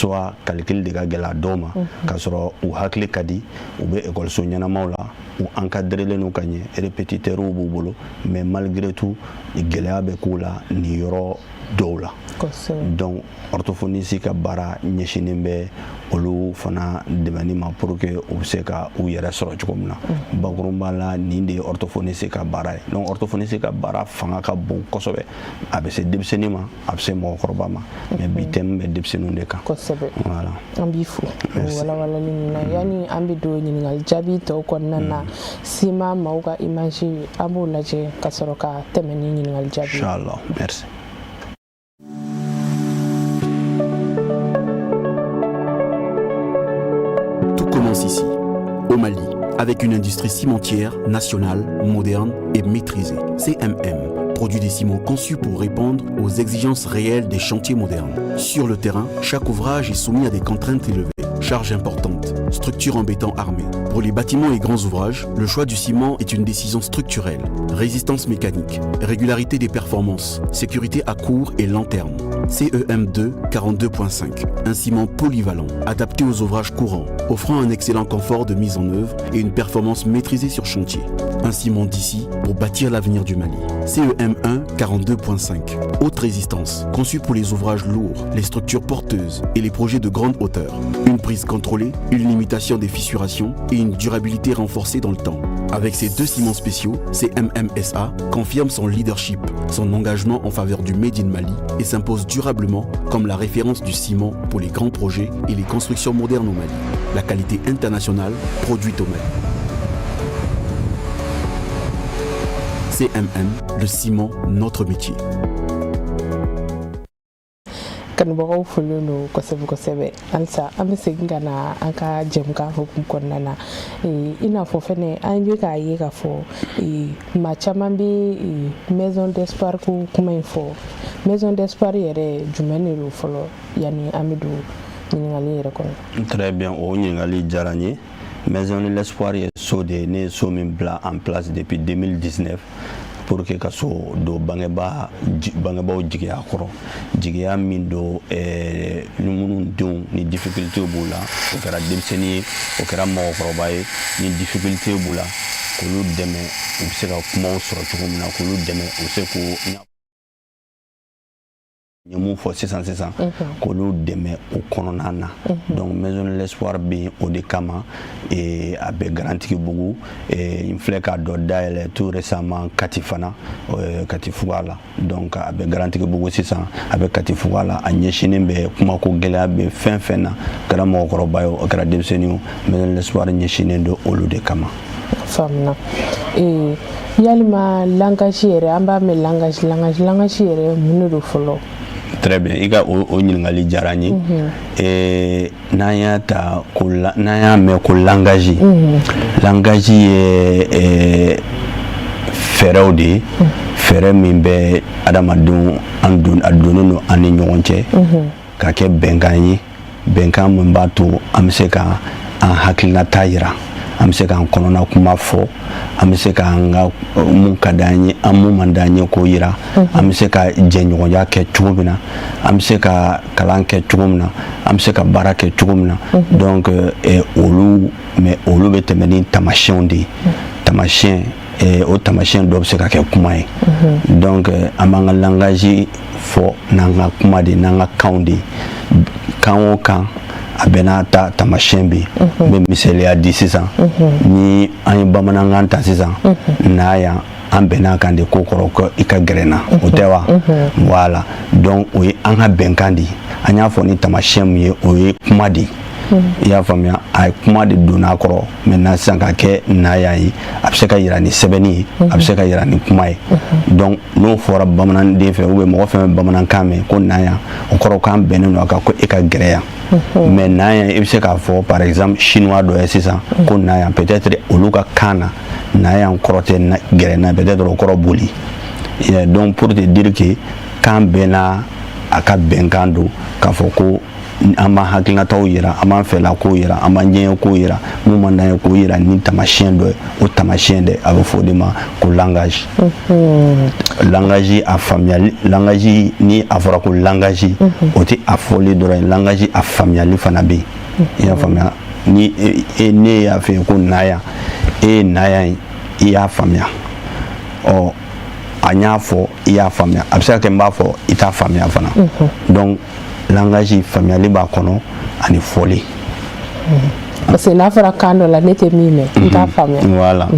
Soit calcul de ka gɛlɛ a dɔw ma, k'a sɔrɔ u hakili ka di, u bɛ ekɔliso ɲɛnamaw la, u encadrelen don ka ɲɛ, répétiteurs b'u bolo, mais malgré tout gɛlɛya bɛ k'u la nin yɔrɔ dɔw la. Donc orthophoniste ka baara ɲɛsinnen bɛ olu fana dɛmɛni ma pour que u bɛ se ka u yɛrɛ sɔrɔ cogo min na. Bakurunba la, nin de ye orthophoniste ka baara ye. Donc orthophoniste ka baara fanga ka bon kosɛbɛ. A bɛ se denmisɛnnin ma, a bɛ se mɔgɔkɔrɔba ma, mais bi thème bɛ denmisɛnninw de kan. Voilà. An b'i fo walawalali min na. Yanni an bɛ don ɲininkali jaabi tɔw kɔnɔna na, Sima maaw ka image, an b'o lajɛ ka sɔrɔ ka tɛmɛ ni ɲininkali jaabi. Inchallah, merci. Tout commence ici, au Mali, avec une industrie cimentière nationale, moderne et maîtrisée. CMM produit des ciments conçus pour répondre aux exigences réelles des chantiers modernes. Sur le terrain, chaque ouvrage est soumis à des contraintes élevées, charges importantes, structures en béton armé. Pour les bâtiments et grands ouvrages, le choix du ciment est une décision structurelle. Résistance mécanique, régularité des performances, sécurité à court et long terme. CEM2 42.5, un ciment polyvalent, adapté aux ouvrages courants, offrant un excellent confort de mise en œuvre et une performance maîtrisée sur chantier. Un ciment d'ici pour bâtir l'avenir du Mali. CEM1 42.5, haute résistance, conçu pour les ouvrages lourds, les structures porteuses et les projets de grande hauteur. Une prise contrôlée, une limitation des fissurations et une durabilité renforcée dans le temps. Avec ces deux ciments spéciaux, CMMSA confirme son leadership, son engagement en faveur du Made in Mali et s'impose durablement comme la référence du ciment pour les grands projets et les constructions modernes au Mali. La qualité internationale produite au Mali. CMM, le ciment, notre métier. Kanubagaw folen don kosɛbɛ kosɛbɛ. Halisa an bɛ segin ka na an ka jɛmukan hukumu kɔnɔna na. I n'a fɔ fɛnɛ an bɛ k'a ye k'a fɔ maa caman bɛ maison d'espoir ko kuma in fɔ. Maison d'espoir yɛrɛ jumɛn de don fɔlɔ, yanni an bɛ don ɲininkali yɛrɛ kɔnɔ? Très bien, o ɲininkali diyara n ye. Maison de l'espoir ye so de ye, ne ye so min bila en place depuis 2019 pour que ka so don bangebaaw jigiya kɔrɔ, jigiya min don ni minnu denw ni difficulté b'u la, o kɛra denmisɛnnin ye, o kɛra mɔgɔkɔrɔba ye, ni difficulté b'u la, k'olu dɛmɛ u bɛ se ka kumaw sɔrɔ cogo min na, k'olu dɛmɛ u bɛ se k'u n ye mun fɔ sisan sisan, k'olu dɛmɛ o kɔnɔna na. Donc maison de l'espoir bɛ yen o de kama. A bɛ Garantigibugu. N filɛ k'a dɔ dayɛlɛ tout récemment Kati fana, Kati Fuga la. Donc a bɛ Garantigibugu sisan, a bɛ Kati Fuga la. A ɲɛsinnen bɛ kumako gɛlɛya bɛ fɛn fɛn na, kɛra mɔgɔkɔrɔba ye o, a kɛra denmisɛnnin ye o, maison de l'espoir ɲɛsinnen don olu de kama. Faamuna. Yalima langage yɛrɛ, an b'a mɛn langage, langage, langage yɛrɛ mun de don fɔlɔ? Très bien, i ka o ɲininkali diyara n ye. N'an y'a ta ko, n'an y'a mɛn ko langage, langage ye fɛɛrɛw de ye, fɛɛrɛ min bɛ adamadenw an don, a donnen don an ni ɲɔgɔn cɛ ka kɛ bɛnkan ye, bɛnkan min b'a to an bɛ se ka an hakilinata yira, an bɛ se k'an kɔnɔna kuma fɔ, an bɛ se k'an ka mun ka d'an ye, an mun man d'an ye k'o yira, an bɛ se ka jɛɲɔgɔnya kɛ cogo min na, an bɛ se ka kalan kɛ cogo min na, an bɛ se ka baara kɛ cogo min na. Donc olu, mais olu bɛ tɛmɛ ni taamasiyɛnw de ye. Taamasiyɛn, o taamasiyɛn dɔ bɛ se ka kɛ kuma ye. Donc an b'an ka langage fɔ n'an ka kuma de ye, n'an ka kanw de ye. Kan o kan, a bɛɛ n'a ta taamasiyɛn bɛ yen. N bɛ misaliya di sisan. Ni an ye bamanankan ta sisan, n'a yan an bɛn'a kan de ko kɔrɔ ko i ka gɛrɛ n na, o tɛ wa? Voilà, donc o ye an ka bɛnkan de ye. An y'a fɔ ni taamasiyɛn min ye, o ye kuma de ye. I y'a faamuya? A ye kuma de donna a kɔrɔ. Maintenant sisan ka kɛ na yan ye, a bɛ se ka yira ni sɛbɛnni ye, a bɛ se ka yira ni kuma ye. Donc n'o fɔra bamananden fɛ ou bien mɔgɔ fɛn fɛn bamanankan mɛn ko na yan, o kɔrɔ k'an bɛnnen don a kan ko e ka gɛrɛ yan. Mais na yan, i bɛ se k'a fɔ par exemple chinois dɔ ye sisan ko na yan, peut-être olu ka kan na, na yan kɔrɔ tɛ gɛrɛ na, peut-être o kɔrɔ boli. Donc pour te dire que kan bɛɛ n'a a ka bɛnkan don, k'a fɔ ko An b'an hakilinataw yira, an b'an fɛla kow yira, an b'an diɲɛ kow yira, mun man d'an ye k'o yira ni taamasiyɛn dɔ ye. O taamasiyɛn dɛ, a bɛ fɔ o de ma ko langage. Langage a faamuyali, langage ni a fɔra ko langage, o tɛ a fɔli dɔrɔn ye, langage a faamuyali fana bɛ yen. I y'a faamuya? Ni e ne y'a fɛ yen ko na yan, e ye na yan ye, i y'a faamuya. Ɔ, a y'a fɔ, i y'a faamuya. A bɛ se ka kɛ n b'a fɔ, i t'a faamuya fana. Donc langage faamuyali b'a kɔnɔ ani fɔli. Parce que n'a fɔra kan dɔ la, ne tɛ min mɛn, n t'a faamuya. Voilà,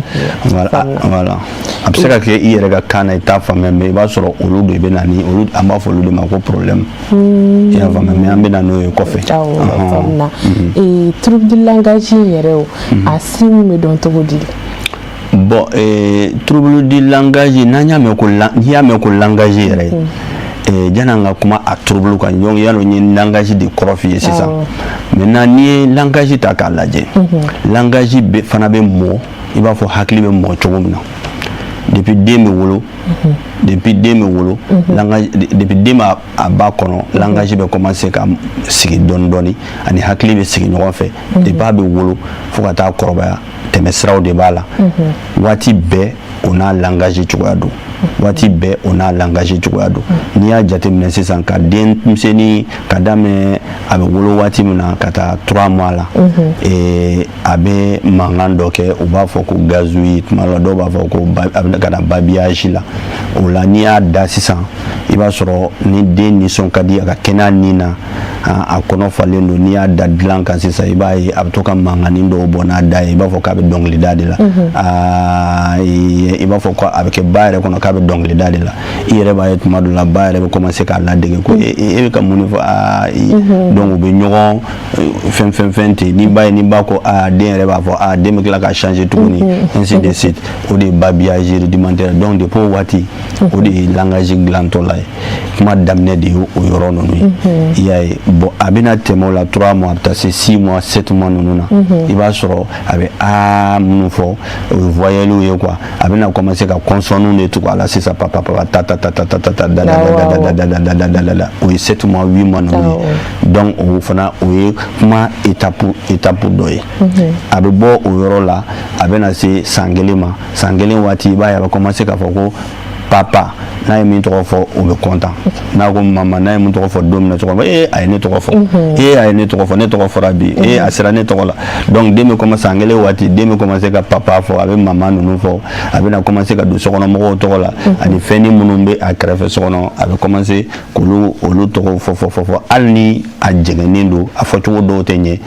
a bɛ se ka kɛ i yɛrɛ ka kan na, i t'a faamuya, mais i b'a sɔrɔ olu de bɛ na ni olu, an b'a fɔ olu de ma ko problème. I y'a faamuya? Mais an bɛ na n'o ye kɔfɛ. Awɔ, faamuna. Trouble du langage in yɛrɛ, o a signe bɛ dɔn cogo di? Bon, trouble du langage, n'an y'a mɛn ko, n'i y'a mɛn ko langage yɛrɛ, janni an ka kuma a trouble kan, donc yalo n ye langage de kɔrɔ f'i ye sisan. Maintenant, n'i ye langage ta k'a lajɛ, langage bɛ fana bɛ mɔ i b'a fɔ hakili bɛ mɔ cogo min na. Depuis den bɛ wolo, depuis den bɛ wolo, langage, depuis den b'a a ba kɔnɔ, langage bɛ commencer ka sigi dɔɔni dɔɔni, ani hakili bɛ sigi ɲɔgɔn fɛ. Depuis a bɛ wolo fo ka taa kɔrɔbaya, tɛmɛsiraw de b'a la. Waati bɛɛ o n'a langage cogoya don, waati bɛɛ o n'a langage cogoya don. N'i y'a jateminɛ sisan, ka denmisɛnnin ka daminɛ a bɛ wolo waati min na ka taa 3 mois la, a bɛ mankan dɔ kɛ, u b'a fɔ ko gazouille. Tuma dɔ la, dɔw b'a fɔ ko a bɛ ka na babillage la. O la, n'i y'a da sisan, i b'a sɔrɔ ni den nisɔn ka di, a ka kɛnɛya nin na, a kɔnɔ falen don, n'i y'a da dilan kan sisan, i b'a ye a bɛ to ka mankannin dɔw bɔ n'a da ye, i b'a fɔ k'a bɛ dɔnkilida de la. I b'a fɔ ko a bɛ kɛ ba yɛrɛ kɔnɔ k'a bɛ dɔnkilida de la. I yɛrɛ b'a ye tuma dɔ la, ba yɛrɛ bɛ commencer k'a ladege ko e bɛ ka mun de fɔ? Aa, donc u bɛ ɲɔgɔn fɛn fɛn fɛn ten. Ni ba ye, ni ba ko aa, den yɛrɛ b'a fɔ aa, den bɛ tila ka changer tuguni, ainsi de suite. O de ye babillage rudimentaire. Donc depuis o waati, o de ye langage dilantɔla ye, kuma daminɛ de ye o yɔrɔ ninnu ye. I y'a ye? Bon, a bɛna tɛmɛ o la, 3 mois, a bɛ taa se 6 mois, 7 mois ninnu na, i b'a sɔrɔ a bɛ aa minnu fɔ, o ye voyelles ye quoi. A bɛna commencer ka consonnes de tugu a la sisan, papa papa, ta ta ta ta ta ta ta, da da da da da da da da da da da. O ye 7 mois, 8 mois ninnu ye. Donc o fana, o ye kuma étape dɔ ye. A bɛ bɔ o yɔrɔ la, a bɛna se san 1 ma. San 1 waati, i b'a ye a bɛ commencer k'a fɔ ko papa. N'a ye min tɔgɔ fɔ, o bɛ content. N'a ko mama, n'a ye min tɔgɔ fɔ don min na, cɛkɔrɔba, ee, a ye ne tɔgɔ fɔ, ee, a ye ne tɔgɔ fɔ, ne tɔgɔ fɔra bi, ee, a sera ne tɔgɔ la. Donc den bɛ commencer, san 1 waati, den bɛ commencer ka papa fɔ, a bɛ mama ninnu fɔ, a bɛna commencer ka don sokɔnɔmɔgɔw tɔgɔ la, ani fɛnnin minnu bɛ a kɛrɛfɛ so kɔnɔ, a bɛ commencer k'olu olu tɔgɔw fɔ fɔ fɔ fɔ. Hali ni a jɛngɛnnen don, a fɔcogo dɔw tɛ ɲɛ,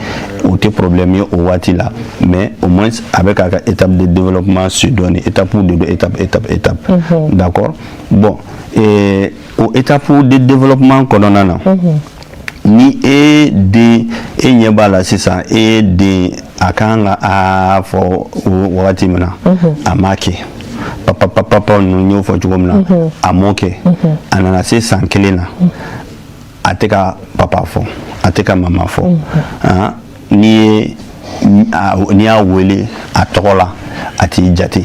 o tɛ problème ye o waati la, mais au moins a bɛ k'a ka étape de développement su dɔɔni. Étape de don, étape, étape, étape. D'accord. Bon, o étape de développement kɔnɔna na, ni e den, e ɲɛ b'a la sisan, e den a kan ka a fɔ o wagati min na, a m'a kɛ, papa papa papa ninnu n y'o fɔ cogo min na, a m'o kɛ, a nana se san 1 na, a tɛ ka papa fɔ, a tɛ ka mama fɔ. N'i ye, n'i y'a wele a tɔgɔ la, a t'i jate.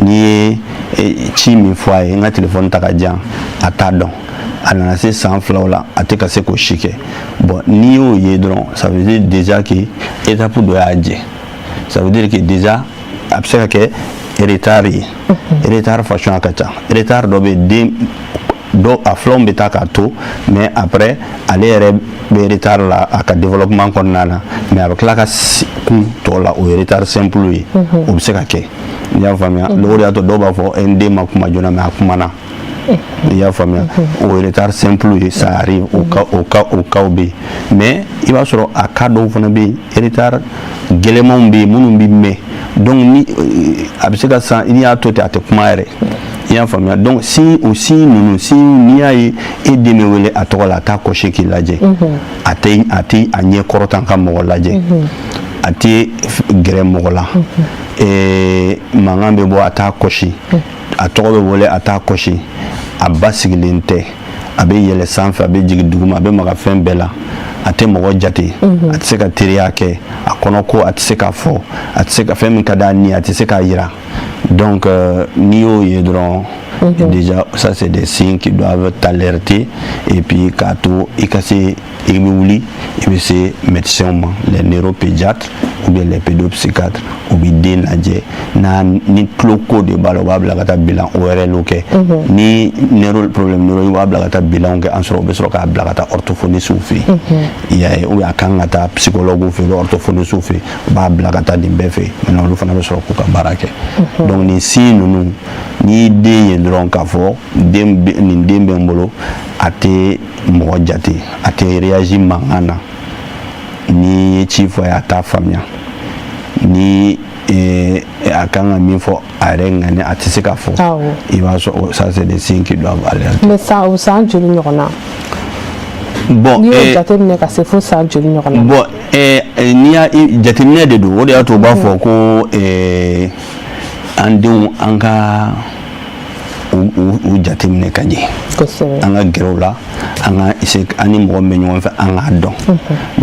N'i ye ci min fɔ a ye, n ka telefɔni ta ka di yan, a t'a dɔn. A nana se san 2 la, a tɛ ka se k'o si kɛ. Bon, n'i y'o ye dɔrɔn, ça veut dire déjà que étape dɔ y'a jɛ. Ça veut dire que déjà a bɛ se ka kɛ retard ye. Retard façon a ka ca. Retard dɔ bɛ den dɔ, a filanw bɛ taa k'a to, mais après ale yɛrɛ bɛ retard la a ka développement kɔnɔna na, mais a bɛ tila ka kun tɔ la, o ye retard simple ye. O bɛ se ka kɛ. I y'a faamuya? O de y'a to dɔw b'a fɔ n den ma kuma joona, mais a kumana. I y'a faamuya? O ye retard simple ye, ça arrive, o cas bɛ yen. Mais i b'a sɔrɔ a cas dɔw fana bɛ yen, retard gɛlɛmanw bɛ yen minnu bɛ mɛn. Donc ni a bɛ se ka san, n'i y'a to ten, a tɛ kuma yɛrɛ. I y'a faamuya? Donc si o signe ninnu, si n'i y'a ye e den bɛ wele a tɔgɔ la, a t'a kɔsi k'i lajɛ, a tɛ a ɲɛ kɔrɔtan ka mɔgɔ lajɛ, a tɛ gɛrɛ mɔgɔ la, mankan bɛ bɔ, a t'a kɔsi, a tɔgɔ bɛ wele, a t'a kɔsi, a ba sigilen tɛ, a bɛ yɛlɛ sanfɛ, a bɛ jigin duguma, a bɛ maga fɛn bɛɛ la, a tɛ mɔgɔ jate, a tɛ se ka teriya kɛ, a kɔnɔ ko a tɛ se k'a fɔ, a tɛ se ka fɛn min ka d'a ni, a tɛ se k'a yira. Donc n'i y'o ye dɔrɔn, Déjà, ça, c'est des signes qui doivent t'alerter et puis k'a to i ka se, i bɛ wuli, i bɛ se médecin ma, les neuropédiatres ou bien les pédopsychiatres. U bɛ den lajɛ n'a ni tuloko de b'a la, u b'a bila ka taa bilan ORL kɛ. Ni neuro problème neuro, u b'a bila ka taa bilan kɛ. An sɔrɔ, u bɛ sɔrɔ k'a bila ka taa orthophoniste fɛ yen, i y'a ye, ou bien a kan ka taa psychologue fɛ yen, orthophoniste fɛ yen. U b'a bila ka taa nin bɛɛ fɛ yen. Maintenant, olu fana bɛ sɔrɔ k'u ka baara kɛ. Donc nin signe ninnu, n'i den ye dɔrɔn k'a fɔ den nin den bɛ n bolo, a tɛ mɔgɔ jate, a tɛ réagir mankan na, n'i ye ci fɔ a ye, a t'a faamuya, ni a kan ka min fɔ a yɛrɛ ŋani, a tɛ se ka fɔ, i b'a sɔrɔ ça, c'est des signes qui doivent alerter. Mais san, o san joli ɲɔgɔn na? Bon, n'i y'o jateminɛ ka se fo san joli ɲɔgɔn na? Bon, n'i y'a jateminɛ de don, o de y'a to u b'a fɔ ko an denw, an ka u jateminɛ ka ɲɛ, an ka gɛrɛ u la, an ka essayer, an ni mɔgɔ min bɛ ɲɔgɔn fɛ, an k'a dɔn.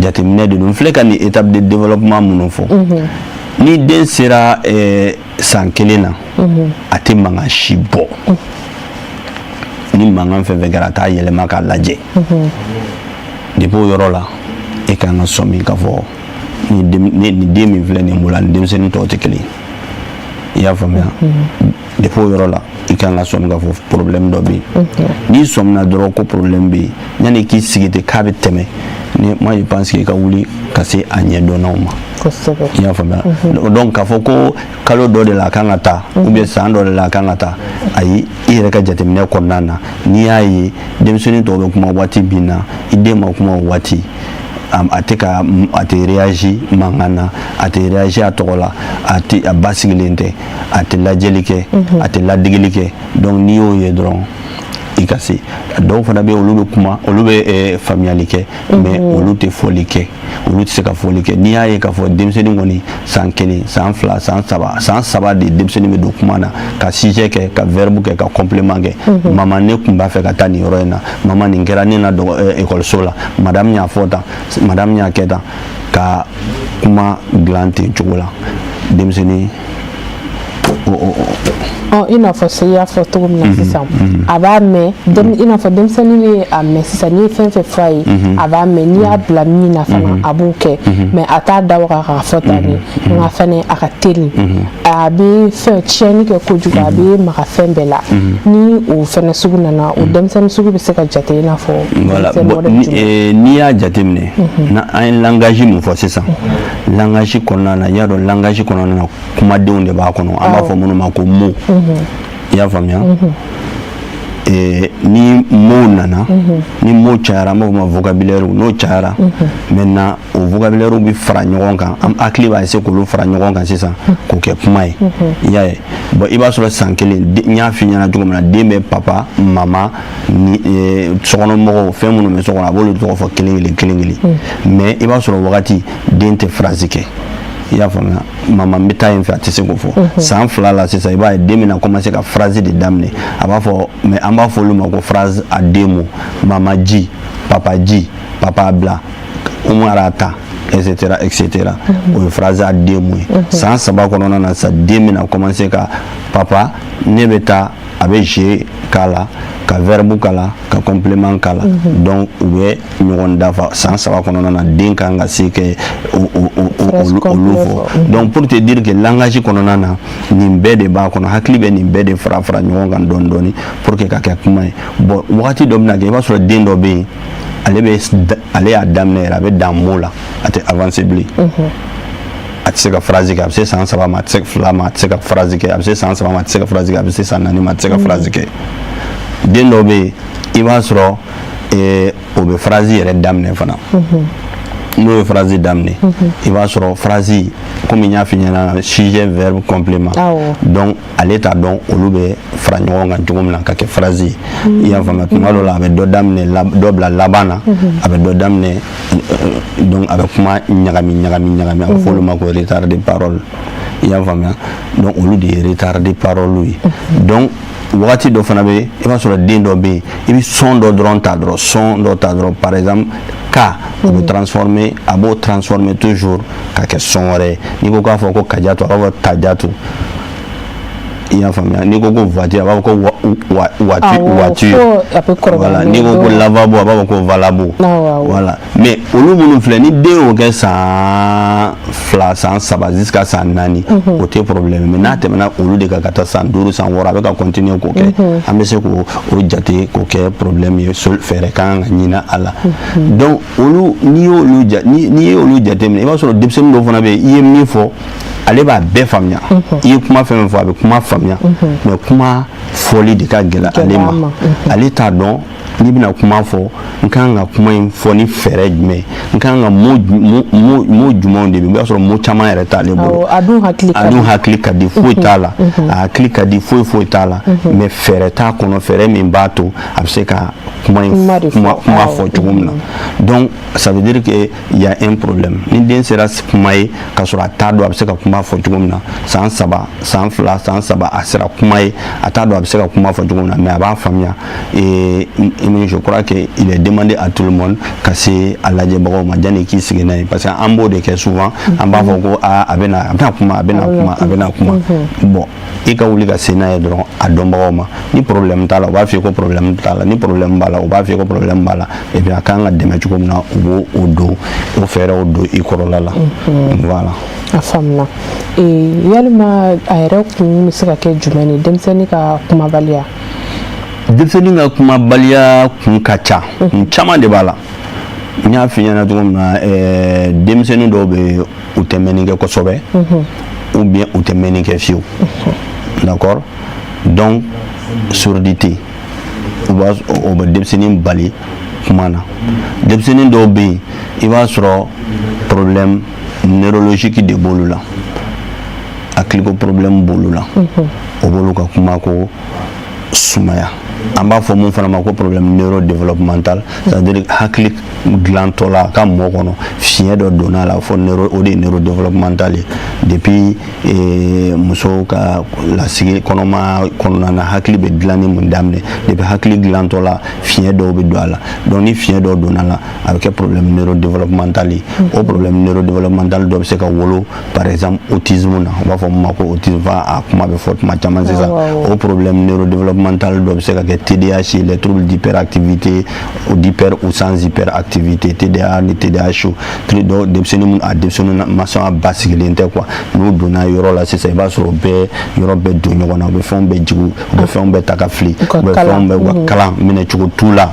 Jateminɛ de don. N filɛ ka nin étape de développement minnu fɔ, ni den sera san 1 na, a tɛ mankan si bɔ. Ni mankan fɛn fɛn kɛra, a t'a yɛlɛma k'a lajɛ. Depuis o yɔrɔ la, e kan ka sɔmi k'a fɔ nin den min filɛ nin bolo, ani denmisɛnnin tɔw tɛ kelen ye. I y'a faamuya? Depuis o yɔrɔ la, i kan ka sɔmi k'a fɔ problème dɔ bɛ yen. N'i sɔmina dɔrɔn ko problème bɛ yen, yanni k'i sigi ten k'a bɛ tɛmɛ ni, moi, je pense que i ka wuli ka se a ɲɛdɔnnaw ma. I y'a faamuya? Donc k'a fɔ ko kalo dɔ de la a kan ka taa, ou bien san dɔ de la a kan ka taa, ayi. I yɛrɛ ka jateminɛ kɔnɔna na, n'i y'a ye denmisɛnnin tɔw bɛ kuma waati min na, i den ma kuma o waati, a tɛ ka, a tɛ réagir mankan na, a tɛ réagir a tɔgɔ la, a tɛ, a basigilen tɛ, a tɛ lajɛli kɛ, a tɛ ladegeli kɛ, donc n'i y'o ye dɔrɔn, i ka se. Dɔw fana bɛ yen, olu bɛ kuma, olu bɛ faamuyali kɛ, mais olu tɛ fɔli kɛ, olu tɛ se ka fɔli kɛ. N'i y'a ye k'a fɔ denmisɛnnin kɔni, san 1, san 2, san 3, san 3 de, denmisɛnnin bɛ don kuma na ka sujet kɛ, ka verbe kɛ, ka complément kɛ: mama, ne tun b'a fɛ ka taa nin yɔrɔ in na, mama, nin kɛra ne na ekɔliso la, madame y'a fɔ tan, madame y'a kɛ tan, ka kuma dilan ten cogo la, denmisɛnnin Ɔ, i n'a fɔ se i y'a fɔ cogo min na sisan, a b'a mɛn, i n'a fɔ denmisɛnnin bɛ a mɛn sisan, n'i ye fɛn fɛn fɔ a ye, a b'a mɛn. N'i y'a bila min na fana, a b'o kɛ, mais a t'a da waga k'a fɔ tan de. Nka fɛnɛ a ka teli, a bɛ fɛn tiɲɛni kɛ kojugu, a bɛ maga fɛn bɛɛ la. Ni o fɛnɛ sugu nana, o denmisɛnnin sugu bɛ se ka jate i n'a fɔ Voilà, bon, n'i y'a jateminɛ, an ye langage mun fɔ sisan, langage kɔnɔna na, i y'a dɔn, langage kɔnɔna na, kumadenw de b'a kɔnɔ, an b'a fɔ minnu ma ko mots. I y'a faamuya? Ni mots nana, ni mots cayara, an b'a fɔ ma vocabulaire. N'o cayara, maintenant o vocabulaire bɛ fara ɲɔgɔn kan, an hakili b'a essayer k'olu fara ɲɔgɔn kan sisan k'o kɛ kuma ye. I y'a ye? Bon, i b'a sɔrɔ san 1, n y'a f'i ɲɛna cogo min na, den bɛ papa, mama ni sokɔnɔmɔgɔw, fɛn minnu bɛ so kɔnɔ, a b'olu tɔgɔ fɔ kelen kelen kelen kelen. Mais i b'a sɔrɔ wagati den tɛ phrase kɛ. I y'a faamuya? Mama, n bɛ taa yen fɛ, a tɛ se k'o fɔ. San 2 la sisan, i b'a ye den bɛna commencer ka phrase de daminɛ. A b'a fɔ, mais an b'a fɔ olu ma ko phrase à deux mots: mama ji, papa ji, papa bila, Umar ta, etc., etc. O ye phrase à deux mots ye. San 3 kɔnɔna na sisan, den bɛna commencer ka papa, ne bɛ taa, a bɛ je k'a la, ka verbe k'a la, ka complément k'a la. Donc u bɛ ɲɔgɔn dafa. San 3 kɔnɔna na, den kan ka se kɛ olu fɔ. Donc pour te dire que langage kɔnɔna na, nin bɛɛ de b'a kɔnɔ, hakili bɛ nin bɛɛ de fara fara ɲɔgɔn kan dɔɔni dɔɔni pour que ka kɛ kuma ye. Bon, wagati dɔ bɛna kɛ, i b'a sɔrɔ den dɔ bɛ yen, ale bɛ, ale y'a daminɛ yɛrɛ, a bɛ dan mot la, a tɛ avancer bilen, a tɛ se ka phrase kɛ. A bɛ se san 3 ma, a tɛ se 2 ma, a tɛ se ka phrase kɛ. A bɛ se san 3 ma, a tɛ se ka phrase kɛ. A bɛ se san 4 ma, a tɛ se ka phrase kɛ. Den dɔw bɛ yen, i b'a sɔrɔ o bɛ phrase yɛrɛ daminɛ fana. N'o ye phrase daminɛ, i b'a sɔrɔ phrase, komi n y'a f'i ɲɛna, sujet, verbe, complément, donc ale t'a dɔn olu bɛ fara ɲɔgɔn kan cogo min na ka kɛ phrase ye. I y'a faamuya? Tuma dɔw la, a bɛ dɔ daminɛ, dɔ bila laban na, a bɛ dɔ daminɛ, donc a bɛ kuma ɲagami ɲagami ɲagami. A bɛ fɔ olu ma ko retard de parole. I y'a faamuya? Donc olu de ye retard de parole ye. Donc wagati dɔ fana bɛ, i b'a sɔrɔ den dɔ bɛ yen, i bɛ son dɔ dɔrɔn ta dɔrɔn, son dɔ ta dɔrɔn, par exemple ka, o bɛ transformer, a b'o transformer toujours ka kɛ son wɛrɛ ye. N'i ko k'a fɔ ko kajatu, a b'a fɔ tajatu. I y'a faamuya? N'i ko ko voiture, a b'a fɔ ko voiture. Voilà. N'i ko ko lavabo, a b'a fɔ ko valabo. Voilà. Mais olu minnu filɛ, ni den y'o kɛ san 2, san 3 jusqu'à san 4, o tɛ problème. Mais n'a tɛmɛna olu de kan ka taa san 5, san 6, a bɛ ka continuer k'o kɛ, an bɛ se k'o o jate k'o kɛ problème ye, fɛɛrɛ kan ka ɲini a la. Donc olu, n'i ye olu jateminɛ, i b'a sɔrɔ denmisɛnnin dɔw fana bɛ yen, i ye min fɔ, ale b'a bɛɛ faamuya. I ye kuma fɛn fɛn fɔ, a bɛ kuma faamuya, mais kuma fɔli de ka gɛlɛn ale ma. Ale t'a dɔn n'i bɛna kuma fɔ, n kan ka kuma in fɔ ni fɛɛrɛ jumɛn, n kan ka mot jumɛnw de bɛ. I b'a sɔrɔ mot caman yɛrɛ t'ale bolo. A dun hakili ka di, a dun hakili ka di, foyi t'a la, a hakili ka di, foyi foyi t'a la, mais fɛɛrɛ t'a kɔnɔ, fɛɛrɛ min b'a to a bɛ se ka kuma in kuma fɔ cogo min na. Donc ça veut dire que il y a un problème. Ni den sera kuma ye k'a sɔrɔ a t'a dɔn a bɛ se ka kuma fɔ cogo min na, san 3, san 2, san 3, a sera kuma ye, a t'a dɔn a bɛ se ka kuma fɔ cogo min na, mais a b'a faamuya, et je crois que il est demandé à tout le monde ka se a lajɛbagaw ma janni k'i sigi n'a ye, parce que an b'o de kɛ souvent. An b'a fɔ ko aa, a bɛna, a bɛna kuma, a bɛna kuma, a bɛna kuma. Bon, i ka wuli ka se n'a ye dɔrɔn a dɔnbagaw ma. Ni problème t'a la, u b'a f'i ye ko problème t'a la. Ni problème b'a la, u b'a f'i ye ko problème b'a la. Et puis a kan ka dɛmɛ cogo min na, u b'o o don, o fɛɛrɛw don i kɔrɔla la. Voilà. A faamuna. Yalima a yɛrɛ kun bɛ se ka kɛ jumɛn ye, denmisɛnnin ka kumabaliya? Denmisɛnnin ka kumabaliya kun ka ca, kun caman de b'a la. N y'a f'i ɲɛna cogo min na, denmisɛnnin dɔw bɛ, u tɛ mɛnni kɛ kosɛbɛ, ou bien u tɛ mɛnni kɛ fiyewu, d'accord? Donc surdité, u b'a, o bɛ denmisɛnnin bali kuma na. Denmisɛnnin dɔw bɛ yen, i b'a sɔrɔ problème neurologique de b'olu la, hakiliko problème b'olu la, o b'olu ka kuma ko sumaya. An b'a fɔ mun fana ma ko problème neurodéveloppemental, c'est à dire hakili dilantɔ la a ka mɔ kɔnɔ, fiɲɛ dɔ donna a la fɔ neuro, o de ye neurodéveloppemental ye. Depuis musow ka lasigi kɔnɔmaya kɔnɔna na, hakili bɛ dilanni mun daminɛ, depuis hakili dilantɔ la, fiɲɛ dɔw bɛ don a la. Donc ni fiɲɛ dɔw donna a la, a bɛ kɛ problème neurodéveloppemental ye. O problème neurodéveloppemental dɔ bɛ se ka wolo, par exemple autisme na, u b'a fɔ mun ma ko autisme, a kuma bɛ fɔ tuma caman sisan. O problème neurodéveloppemental dɔ bɛ se ka kɛ TDAH, les troubles d'hyperactivité ou d'hyper ou sans hyperactivité, TDA ni TDAH. Dɔw denmisɛnnin minnu, a denmisɛnnin masɔn basigilen tɛ quoi, n'u donna yɔrɔ la sisan, i b'a sɔrɔ bɛɛ yɔrɔ bɛɛ don ɲɔgɔn na, u bɛ fɛnw bɛɛ jigin, u bɛ fɛnw bɛɛ ta ka fili, u bɛ fɛnw bɛɛ, u ka kalan minɛ cogo t'u la.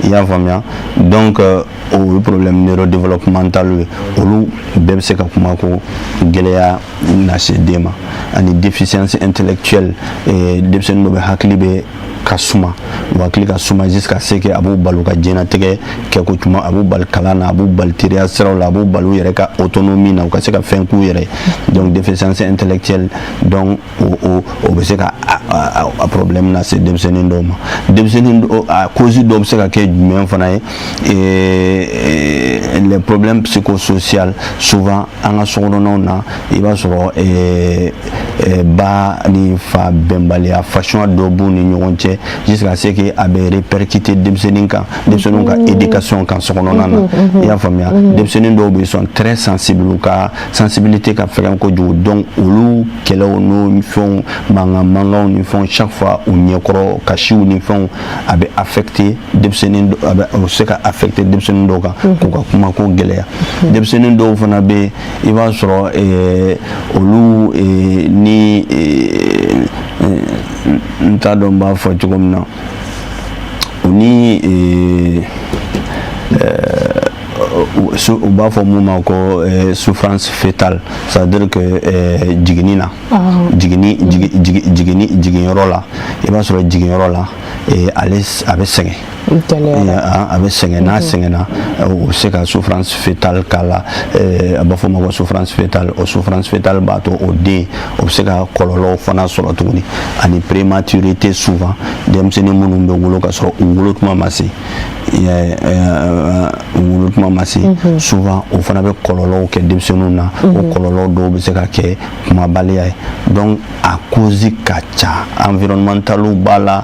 I y'a faamuya? Donc o ye problème neurodéveloppemental ye. Olu bɛɛ bɛ se ka kuma ko gɛlɛya lase den ma. Ani déficience intellectuelle, denmisɛnnin dɔ bɛ, hakili bɛ ka suma, u hakili ka suma jusqu'à ce que a b'u bali u ka diɲɛnatigɛ kɛko ɲuman, a b'u bali kalan na, a b'u bali teriya siraw la, a b'u bali u yɛrɛ ka autonomie na, u ka se ka fɛn k'u yɛrɛ. Donc déficience intellectuelle, donc o bɛ se ka a problème lase denmisɛnnin dɔw ma. Denmisɛnnin, a cause dɔw bɛ se ka kɛ jumɛn fana ye? Les problèmes psychosociaux. Souvent an ka sokɔnɔnaw na, i b'a sɔrɔ ba ni fa bɛnbaliya fasuguya dɔ b'u ni ɲɔgɔn cɛ, jusqu'à ce que a bɛ répercuter denmisɛnnin kan, denmisɛnninw ka éducation kan sokɔnɔna na. I y'a faamuya? Denmisɛnnin dɔw bɛ yen, sont très sensibles, u ka sensibilité ka fɛgɛn kojugu. Donc olu kɛlɛw n'o fɛnw, mankan mankanw ni fɛnw, chaque fois u ɲɛkɔrɔ kasiw ni fɛnw, a bɛ affecter denmisɛnnin, a bɛ o se ka affecter denmisɛnnin dɔw kan k'u ka kuma ko gɛlɛya. Denmisɛnnin dɔw fana bɛ yen, i b'a sɔrɔ olu ni n t'a dɔn n b'a fɔ cogo min na, u ni u b'a fɔ mun ma ko souffrance fœtale, c'est à dire que jiginni na, jiginni jiginni jiginyɔrɔ la, i b'a sɔrɔ jiginyɔrɔ la, ale a bɛ sɛgɛn, a bɛ sɛgɛn. N'a sɛgɛnna, o bɛ se ka souffrance fœtale k'a la. A b'a fɔ o ma ko souffrance fœtale. O souffrance fœtale b'a to o den, o bɛ se ka kɔlɔlɔw fana sɔrɔ tuguni. Ani prématurité, souvent denmisɛnnin minnu bɛ wolo ka sɔrɔ u wolo tuma ma se, u wolo tuma ma se, souvent o fana bɛ kɔlɔlɔw kɛ denmisɛnninw na. O kɔlɔlɔ dɔw bɛ se ka kɛ kumabaliya ye. Donc a cause ka ca, environnemental b'a la,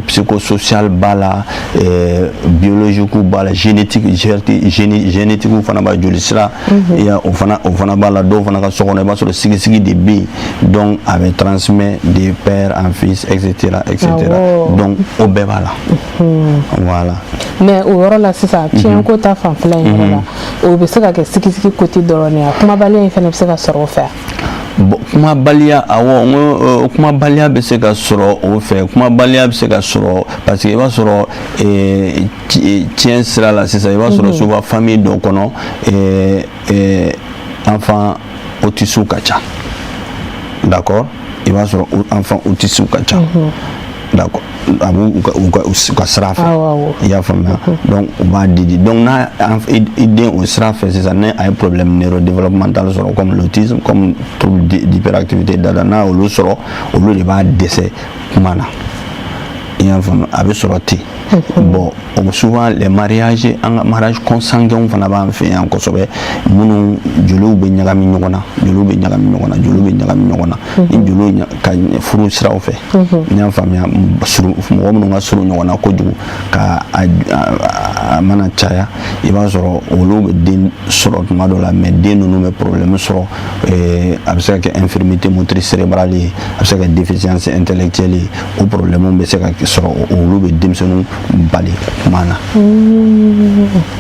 psychosocial b'a la. la, biologique b'a la, génétique, génétique fana b'a, joli sira o fana b'a la. Dɔw fana ka so kɔnɔ, i b'a sɔrɔ sigisigi de bɛ yen, donc a bɛ transmet de père en fils, et cetera, et cetera. Donc o bɛɛ b'a la, voilà. Mais o yɔrɔ la sisan, fiɲɛko ta fanfɛla in yɔrɔ la, o bɛ se ka kɛ sigisigi côté dɔrɔn de ye, kumabaliya in fana bɛ se ka sɔrɔ o fɛ? Bon, kumabaliya, awɔ, n ko kumabaliya bɛ se ka sɔrɔ o fɛ. Kumabaliya bɛ se ka sɔrɔ parce que i b'a sɔrɔ tiɲɛ sira la sisan, i b'a sɔrɔ souvent famille dɔ kɔnɔ, enfant autiste ka ca, d'accord? I b'a sɔrɔ enfant autiste ka ca, d'accord? A b'u u ka sira fɛ, i y'a faamuya? Donc u b'a di, donc n'a i den o sira fɛ sisan, ni a ye problème neurodéveloppemental sɔrɔ, comme l'autisme, comme trouble d'hyperactivité dada, n'a olu sɔrɔ, olu de b'a dɛsɛ kuma na, i y'a faamuya? A bɛ sɔrɔ ten. Bon, souvent les mariages, an ka mariage consanguin fana b'an fɛ yan kosɛbɛ, minnu joliw bɛ ɲagami ɲɔgɔn na, joliw bɛ ɲagami ɲɔgɔn na, joliw bɛ ɲagami ɲɔgɔn na, ni joliw ka furu siraw fɛ, n y'a faamuya, surun, mɔgɔ minnu ka surun ɲɔgɔn na kojugu, ka a mana caya, i b'a sɔrɔ olu bɛ den sɔrɔ tuma dɔ la, mais den ninnu bɛ problème sɔrɔ. A bɛ se ka kɛ infirmité motrice cérébrale ye, a bɛ se ka kɛ déficience intellectuelle ye. O problème bɛ se ka sɔrɔ, olu bɛ denmisɛnninw bali kuma na,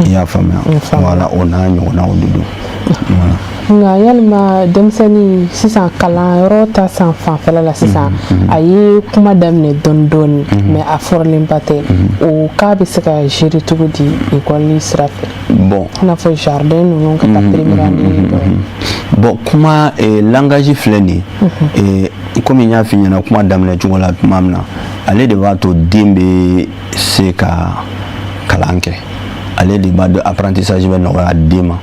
i y'a faamuya? Voilà, o n'a ɲɔgɔnnaw de don, voilà. Nka yalima denmisɛnnin sisan, kalanyɔrɔ ta san fanfɛla la sisan, a ye kuma daminɛ dɔɔni dɔɔni, mais a fɔrɔlenba tɛ, o cas bɛ se ka gérer cogo di ekɔli sira fɛ? Bon. I n'a fɔ jardin ninnu ka taa première année. Bon, kuma langage filɛ nin ye, komi n y'a f'i ɲɛna kuma daminɛ cogo la tuma min na, ale de b'a to den bɛ se ka kalan kɛ, ale de b'a to apprentissage bɛ nɔgɔya den ma,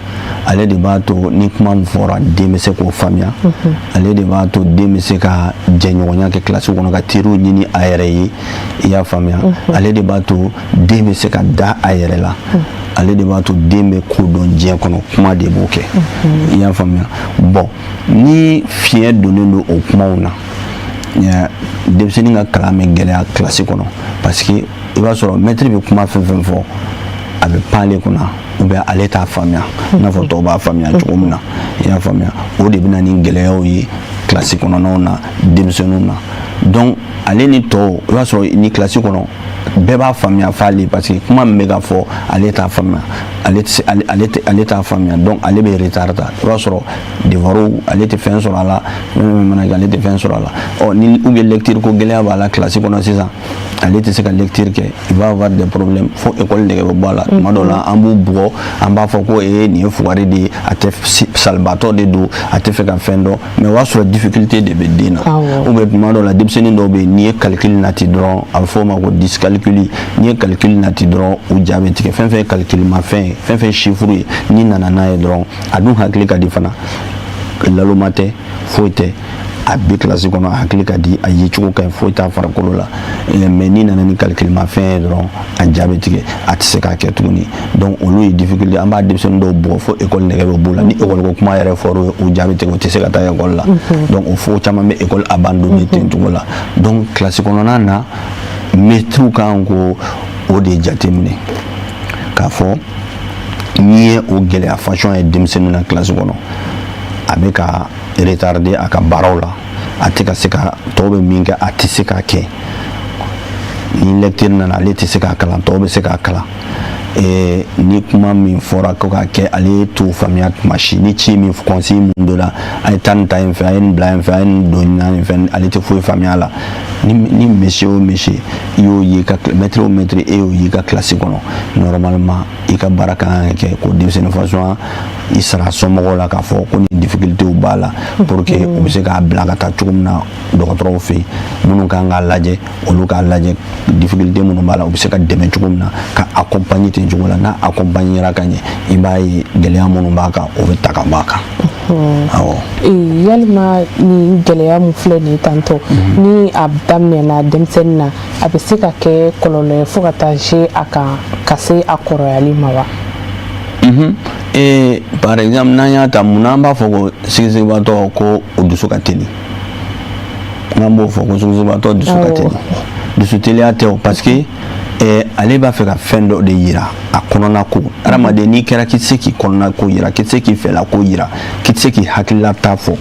ale de b'a to ni kuma min fɔra, den bɛ se k'o faamuya, ale de b'a to den bɛ se ka jɛɲɔgɔnya kɛ kilasi kɔnɔ, ka teriw ɲini a yɛrɛ ye, i y'a faamuya? Ale de b'a to den bɛ se ka da a yɛrɛ la, ale de b'a to den bɛ ko dɔn diɲɛ kɔnɔ, kuma de b'o kɛ, i y'a faamuya? Bon, ni fiɲɛ donnen don o kumaw na, denmisɛnnin ka kalan bɛ gɛlɛya kilasi kɔnɔ, parce que i b'a sɔrɔ mɛtiri bɛ kuma fɛn fɛn fɔ, a bɛ pan ale kunna, ou bien ale t'a faamuya i n'a fɔ tɔw b'a faamuya cogo min na, i y'a faamuya? O de bɛ na ni gɛlɛyaw ye kilasi kɔnɔnaw na, denmisɛnninw na. Donc ale ni tɔw, i b'a sɔrɔ ni kilasi kɔnɔ, bɛɛ b'a faamuya f'ale, parce que kuma min bɛ ka fɔ, ale t'a faamuya, ale tɛ se, ale tɛ, ale t'a faamuya. Donc ale bɛ retard ta, i b'a sɔrɔ devoir, ale tɛ fɛn sɔrɔ a la, fɛn fɛn mana kɛ, ale tɛ fɛn sɔrɔ a la. Ɔ ni ou bien lecture ko gɛlɛya b'a la kilasi kɔnɔ sisan, ale tɛ se ka lecture kɛ, il va avoir des problèmes fo école nɛgɛ bɛ bɔ a la. Tuma dɔw la, an b'u bugɔ, an b'a fɔ ko ee, nin ye fugari de ye, a tɛ, salibatɔ de don, a tɛ fɛ ka fɛn dɔn, mais o b'a sɔrɔ difficulté de bɛ den na. Ou bien tuma dɔw la, denmisɛnnin dɔw bɛ yen, n'i ye calcul nati dɔrɔn, a bɛ fɔ o ma ko dyscalculie, n'i ye calcul nati dɔrɔn, u ja bɛ tigɛ. Fɛn fɛn ye calcul ma fɛn ye, fɛn fɛn ye chiffre ye, n'i nana n'a ye dɔrɔn, a dun hakili ka di fana, laloma tɛ, foyi tɛ, a bɛ kilasi kɔnɔ, a hakili ka di, a ye cogo ka ɲi, foyi t'a farikolo la, mais n'i nana ni calcul ma fɛn ye dɔrɔn, a ja bɛ tigɛ, a tɛ se k'a kɛ tuguni. Donc olu ye difficulté. An b'a denmisɛnnin dɔw bugɔ fo école nɛgɛ bɛ b'u la. Ni école ko kuma yɛrɛ fɔr'u ye, u ja bɛ tigɛ, u tɛ se ka taa école la. Donc o fo caman bɛ école abandonner ten cogo la. Donc kilasi kɔnɔna na, mɛtiriw kan ko o de jateminɛ k'a fɔ n'i ye o gɛlɛya façon ye denmisɛnnin na kilasi kɔnɔ, a bɛ ka retarder a ka baaraw la, a tɛ ka se ka tɔw bɛ min kɛ, a tɛ se k'a kɛ. Ni lecture nana, ale tɛ se k'a kalan, tɔw bɛ se k'a kalan. Ni kuma min fɔra ko k'a kɛ, ale t'o faamuya tuma si. Ni ci min, consigne mun donna, a ye taa nin ta yen fɛ, a ye nin bila yen fɛ, a ye nin don nin fɛ, ale tɛ foyi faamuya a la. Ni monsieur o monsieur, i y'o ye ka maître o maître, e y'o ye i ka kilasi kɔnɔ, normalement i ka baara ka kan ka kɛ k'o denmisɛnnin façon i sara somɔgɔw la k'a fɔ ko nin difficulté b'a la, pour que u bɛ se k'a bila ka taa cogo min na dɔgɔtɔrɔw fɛ yen, minnu kan k'a lajɛ, olu k'a lajɛ, difficulté minnu b'a la, u bɛ se ka dɛmɛ cogo min na, ka accompagner ten cogo la. N'a accompagner ka ɲɛ, i b'a ye gɛlɛya minnu b'a kan, o bɛ ta ka bɔ a kan, awɔ. Yalima nin gɛlɛya min filɛ nin ye tantɔ, ni a daminɛna denmisɛnnin na, a bɛ se ka kɛ kɔlɔlɔ ye fo ka taa se a kan ka se a kɔrɔyali ma wa? Par exemple, n'an y'a ta, munna an b'a fɔ ko sigisigibaatɔ ko o dusu ka teli? N'an b'o fɔ ko sigisigibaatɔ dusu ka teli, dusu teliya tɛ o, parce que Ale b'a fɛ ka fɛn dɔ de yira a kɔnɔna ko. Adamaden, n'i kɛra k'i tɛ se k'i kɔnɔna ko yira, k'i tɛ se k'i fɛla ko yira, k'i tɛ se k'i hakililata fɔ,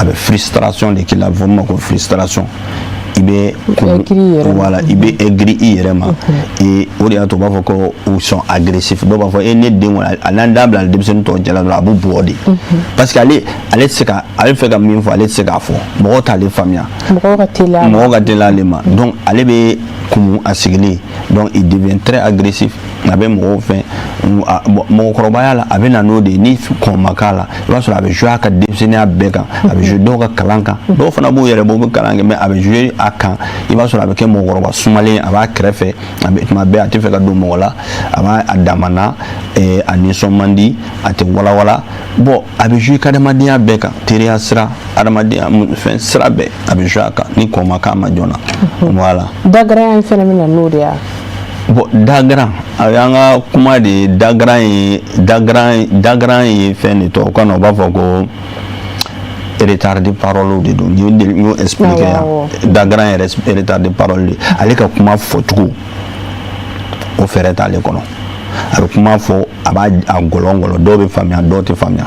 a bɛ frustration de k'i la. A bɛ fɔ min ma ko frustration. I bɛ voilà, i bɛ aigri i yɛrɛ ma. Et o de y'a to u b'a fɔ ko u sont agressifs. Dɔw b'a fɔ e ne den kɔni, a n'an da bila denmisɛnnin tɔw cɛla dɔrɔn, a b'u bugɔ de, parce que ale tɛ se ka, ale fɛ ka min fɔ, ale tɛ se k'a fɔ, mɔgɔw t'ale faamuya. Mɔgɔw ka teli a ma. Mɔgɔw ka teli ale ma. Donc ale bɛ kumu a sigilen, donc il devient très agressif. A bɛ mɔgɔw fɛn. Mɔgɔkɔrɔbaya la, a bɛ na n'o de ye. Ni kɔn ma k'a la, i b'a sɔrɔ a bɛ jouer a ka denmisɛnninya bɛɛ kan, a bɛ jouer dɔw ka kalan kan. Dɔw fana b'u yɛrɛ bɔ, u bɛ kalan kɛ, mais a bɛ jouer a kan. I b'a sɔrɔ a bɛ kɛ mɔgɔkɔrɔba sumalen, a b'a kɛrɛfɛ, a bɛ tuma bɛɛ, a tɛ fɛ ka don mɔgɔ la, a b'a a damana, a nisɔn man di, a tɛ walawala. Bon, a bɛ jouer ka adamadenya bɛɛ kan, teriya sira, adamadenya fɛn sira bɛɛ, a bɛ jouer a kan ni kɔn ma k'a ma joona. Voilà. Dagaraya in fɛnɛ bɛ na n'o de ye. Bon, dagaran, a y'an ka kuma de ye. Dagaran ye, dagaran, dagaran ye fɛn de tubabukan na u b'a fɔ ko retard de parole de don. N y'o expliqué yan. Dagaran yɛrɛ, retard de parole de. Ale ka kuma fɔcogo, o fɛɛrɛ t'ale kɔnɔ. A bɛ kuma fɔ, a b'a a gɔlɔn gɔlɔn. Dɔw bɛ faamuya, dɔw tɛ faamuya.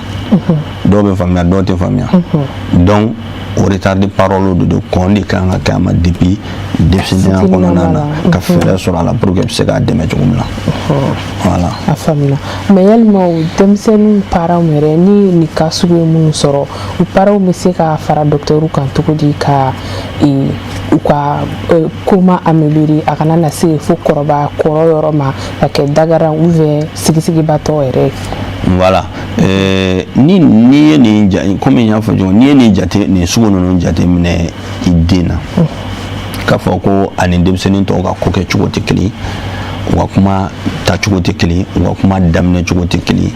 Dɔw bɛ faamuya, dɔw tɛ faamuya. Donc o retard de parole de don. Kɔn de kan ka kɛ a ma depuis denmisɛnninya kɔnɔna na, ka fɛɛrɛ sɔrɔ a la pour que i bɛ se k'a dɛmɛ cogo min na. Voilà. A faamuna. Mais yalima o denmisɛnninw parents yɛrɛ, ni nin cas sugu ye minnu sɔrɔ, u parents bɛ se ka fara docteur kan cogo di ka u ka ko ma améliorer, a kana na se fo kɔrɔbaya kɔrɔ yɔrɔ ma ka kɛ dagaran ou bien sigisigibatɔ yɛrɛ ye? Voilà, ni ye nin ja, komi n y'a fɔ cogo, n'i ye nin jate, nin sugu ninnu jate minɛ i den na, k'a fɔ ko ani denmisɛnnin tɔw ka ko kɛ cogo tɛ kelen ye, u ka kuma tacogo tɛ kelen, u ka kuma daminɛ cogo tɛ kelen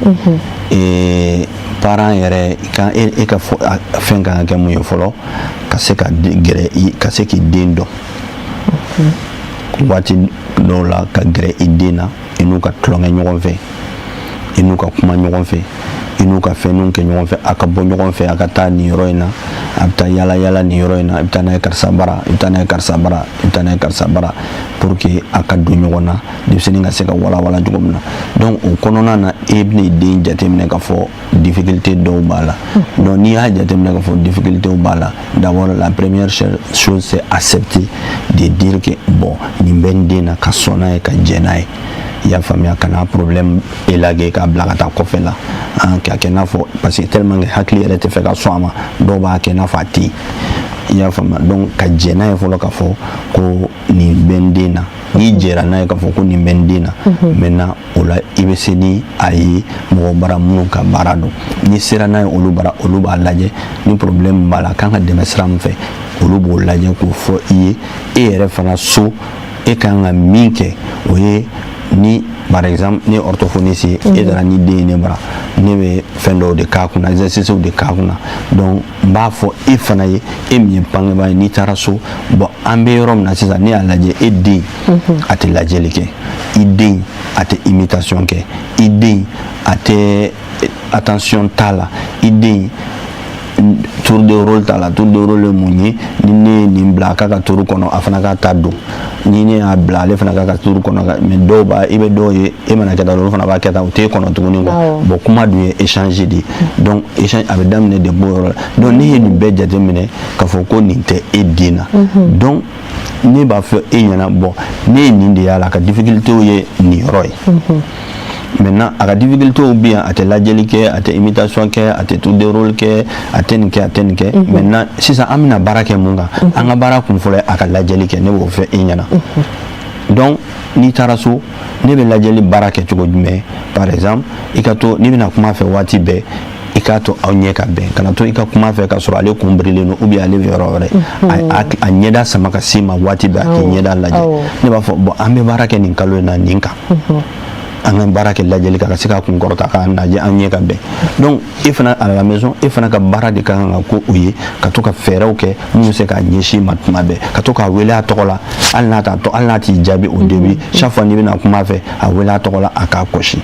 ye, parent yɛrɛ kan, e ka fɛn kan ka kɛ mun ye fɔlɔ? Ka se ka gɛrɛ i, ka se k'i den dɔn. Waati dɔw la, ka gɛrɛ i den na, i n'u ka tulonkɛ ɲɔgɔn fɛ, i n'u ka kuma ɲɔgɔn fɛ, i n'u ka fɛnninw kɛ ɲɔgɔn fɛ, a ka bɔ ɲɔgɔn fɛ, a ka taa nin yɔrɔ in na, a bɛ taa yala yala nin yɔrɔ in na, i bɛ taa n'a ye karisa bara, i bɛ taa n'a ye karisa bara, i bɛ taa n'a ye karisa bara, pour que a ka don ɲɔgɔn na, denmisɛnnin ka se ka walawala cogo min na. Donc o kɔnɔna na, e bɛna i den jateminɛ k'a fɔ difficulté dɔw b'a la. Donc n'i y'a jateminɛ k'a fɔ difficulté b'a la, d'abord la première chose, c'est accepter de dire que bon, nin bɛ n den na, ka sɔn n'a ye, ka jɛn n'a ye. I y'a faamuya? Ka n'a problème élaguer k'a bila ka taa kɔfɛ la, k'a kɛ n'a fɔ, parce que tellement que hakili yɛrɛ tɛ fɛ ka sɔn a ma, dɔw b'a kɛ n'a fɔ a tɛ yen. I y'a faamuya? Donc ka jɛn n'a ye fɔlɔ k'a fɔ ko nin bɛ n den na. N'i jɛra n'a ye k'a fɔ ko nin bɛ n den na, maintenant o la i bɛ se ni a ye mɔgɔ bara minnu ka baara don. N'i sera n'a ye olu bara, olu b'a lajɛ ni problème b'a la, kan ka dɛmɛ sira min fɛ, olu b'o lajɛ k'o fɔ i ye. E yɛrɛ fana so, e kan ka min kɛ, o ye ni par exemple ne ye orthophoniste ye, e taara ni den ye ne bara, ne bɛ fɛn dɔw de k'a kunna, exercice de k'a kunna. Donc n b'a fɔ e fana ye, e min ye bangebaa ye, n'i taara so, bon, an bɛ yɔrɔ min na sisan, ne y'a lajɛ, e den a tɛ lajɛli kɛ, i den a tɛ imitation kɛ, i den a tɛ attention t'a la, i den tour de rôle t'a la. Tour de rôle ye mun ye? Ni ne ye nin bila a k'a ka tour kɔnɔ, a fana k'a ta don. Ni ne y'a bila, ale fana k'a ka tour kɔnɔ. Mais dɔw b'a, i bɛ dɔw ye, e mana kɛ tan, olu fana b'a kɛ tan, o t'e kɔnɔ tuguni quoi. Bon, kuma dun ye échange de ye. Donc échange a bɛ daminɛ de b'o yɔrɔ la. Donc ne ye nin bɛɛ jateminɛ k'a fɔ ko nin tɛ e den na. Donc ne b'a fɔ e ɲɛna, bon, ne ye nin de y'a la, a ka difficulté ye nin yɔrɔ ye. Maintenant a ka difficulté bɛ yan, a tɛ lajɛli kɛ, a tɛ imitation kɛ, a tɛ tour de rôle kɛ, a tɛ nin kɛ, a tɛ nin kɛ. Maintenant sisan, an bɛna baara kɛ mun kan? An ka baara kun fɔlɔ ye a ka lajɛli kɛ. Ne b'o fɔ e ɲɛna. Donc n'i taara so, ne bɛ lajɛli baara kɛ cogo jumɛn? Par exemple, i ka to n'i bɛna kuma fɛ waati bɛɛ, i k'a to aw ɲɛ ka bɛn, kana to i ka kuma fɛ ka sɔrɔ ale kun birilen don ou bien ale bɛ yɔrɔ wɛrɛ, a ɲɛda sama ka s'i ma waati bɛɛ, a k'i ɲɛda lajɛ. Ne b'a fɔ, bon, an bɛ baara kɛ nin kalo in na nin kan, an ka baara kɛ lajɛli kan, ka se ka kun kɔrɔta k'a lajɛ, an ɲɛ ka bɛn. Donc e fana à la maison, e fana ka baara de ka kan ka ko o ye, ka to ka fɛɛrɛw kɛ mun bɛ se k'a ɲɛsin ma tuma bɛɛ, ka to k'a wele a tɔgɔ la, hali n'a t'a hali n'a t'i jaabi au début. Chaque fois n'i bɛna kuma a fɛ, a wele a tɔgɔ la, a k'a kɔsi.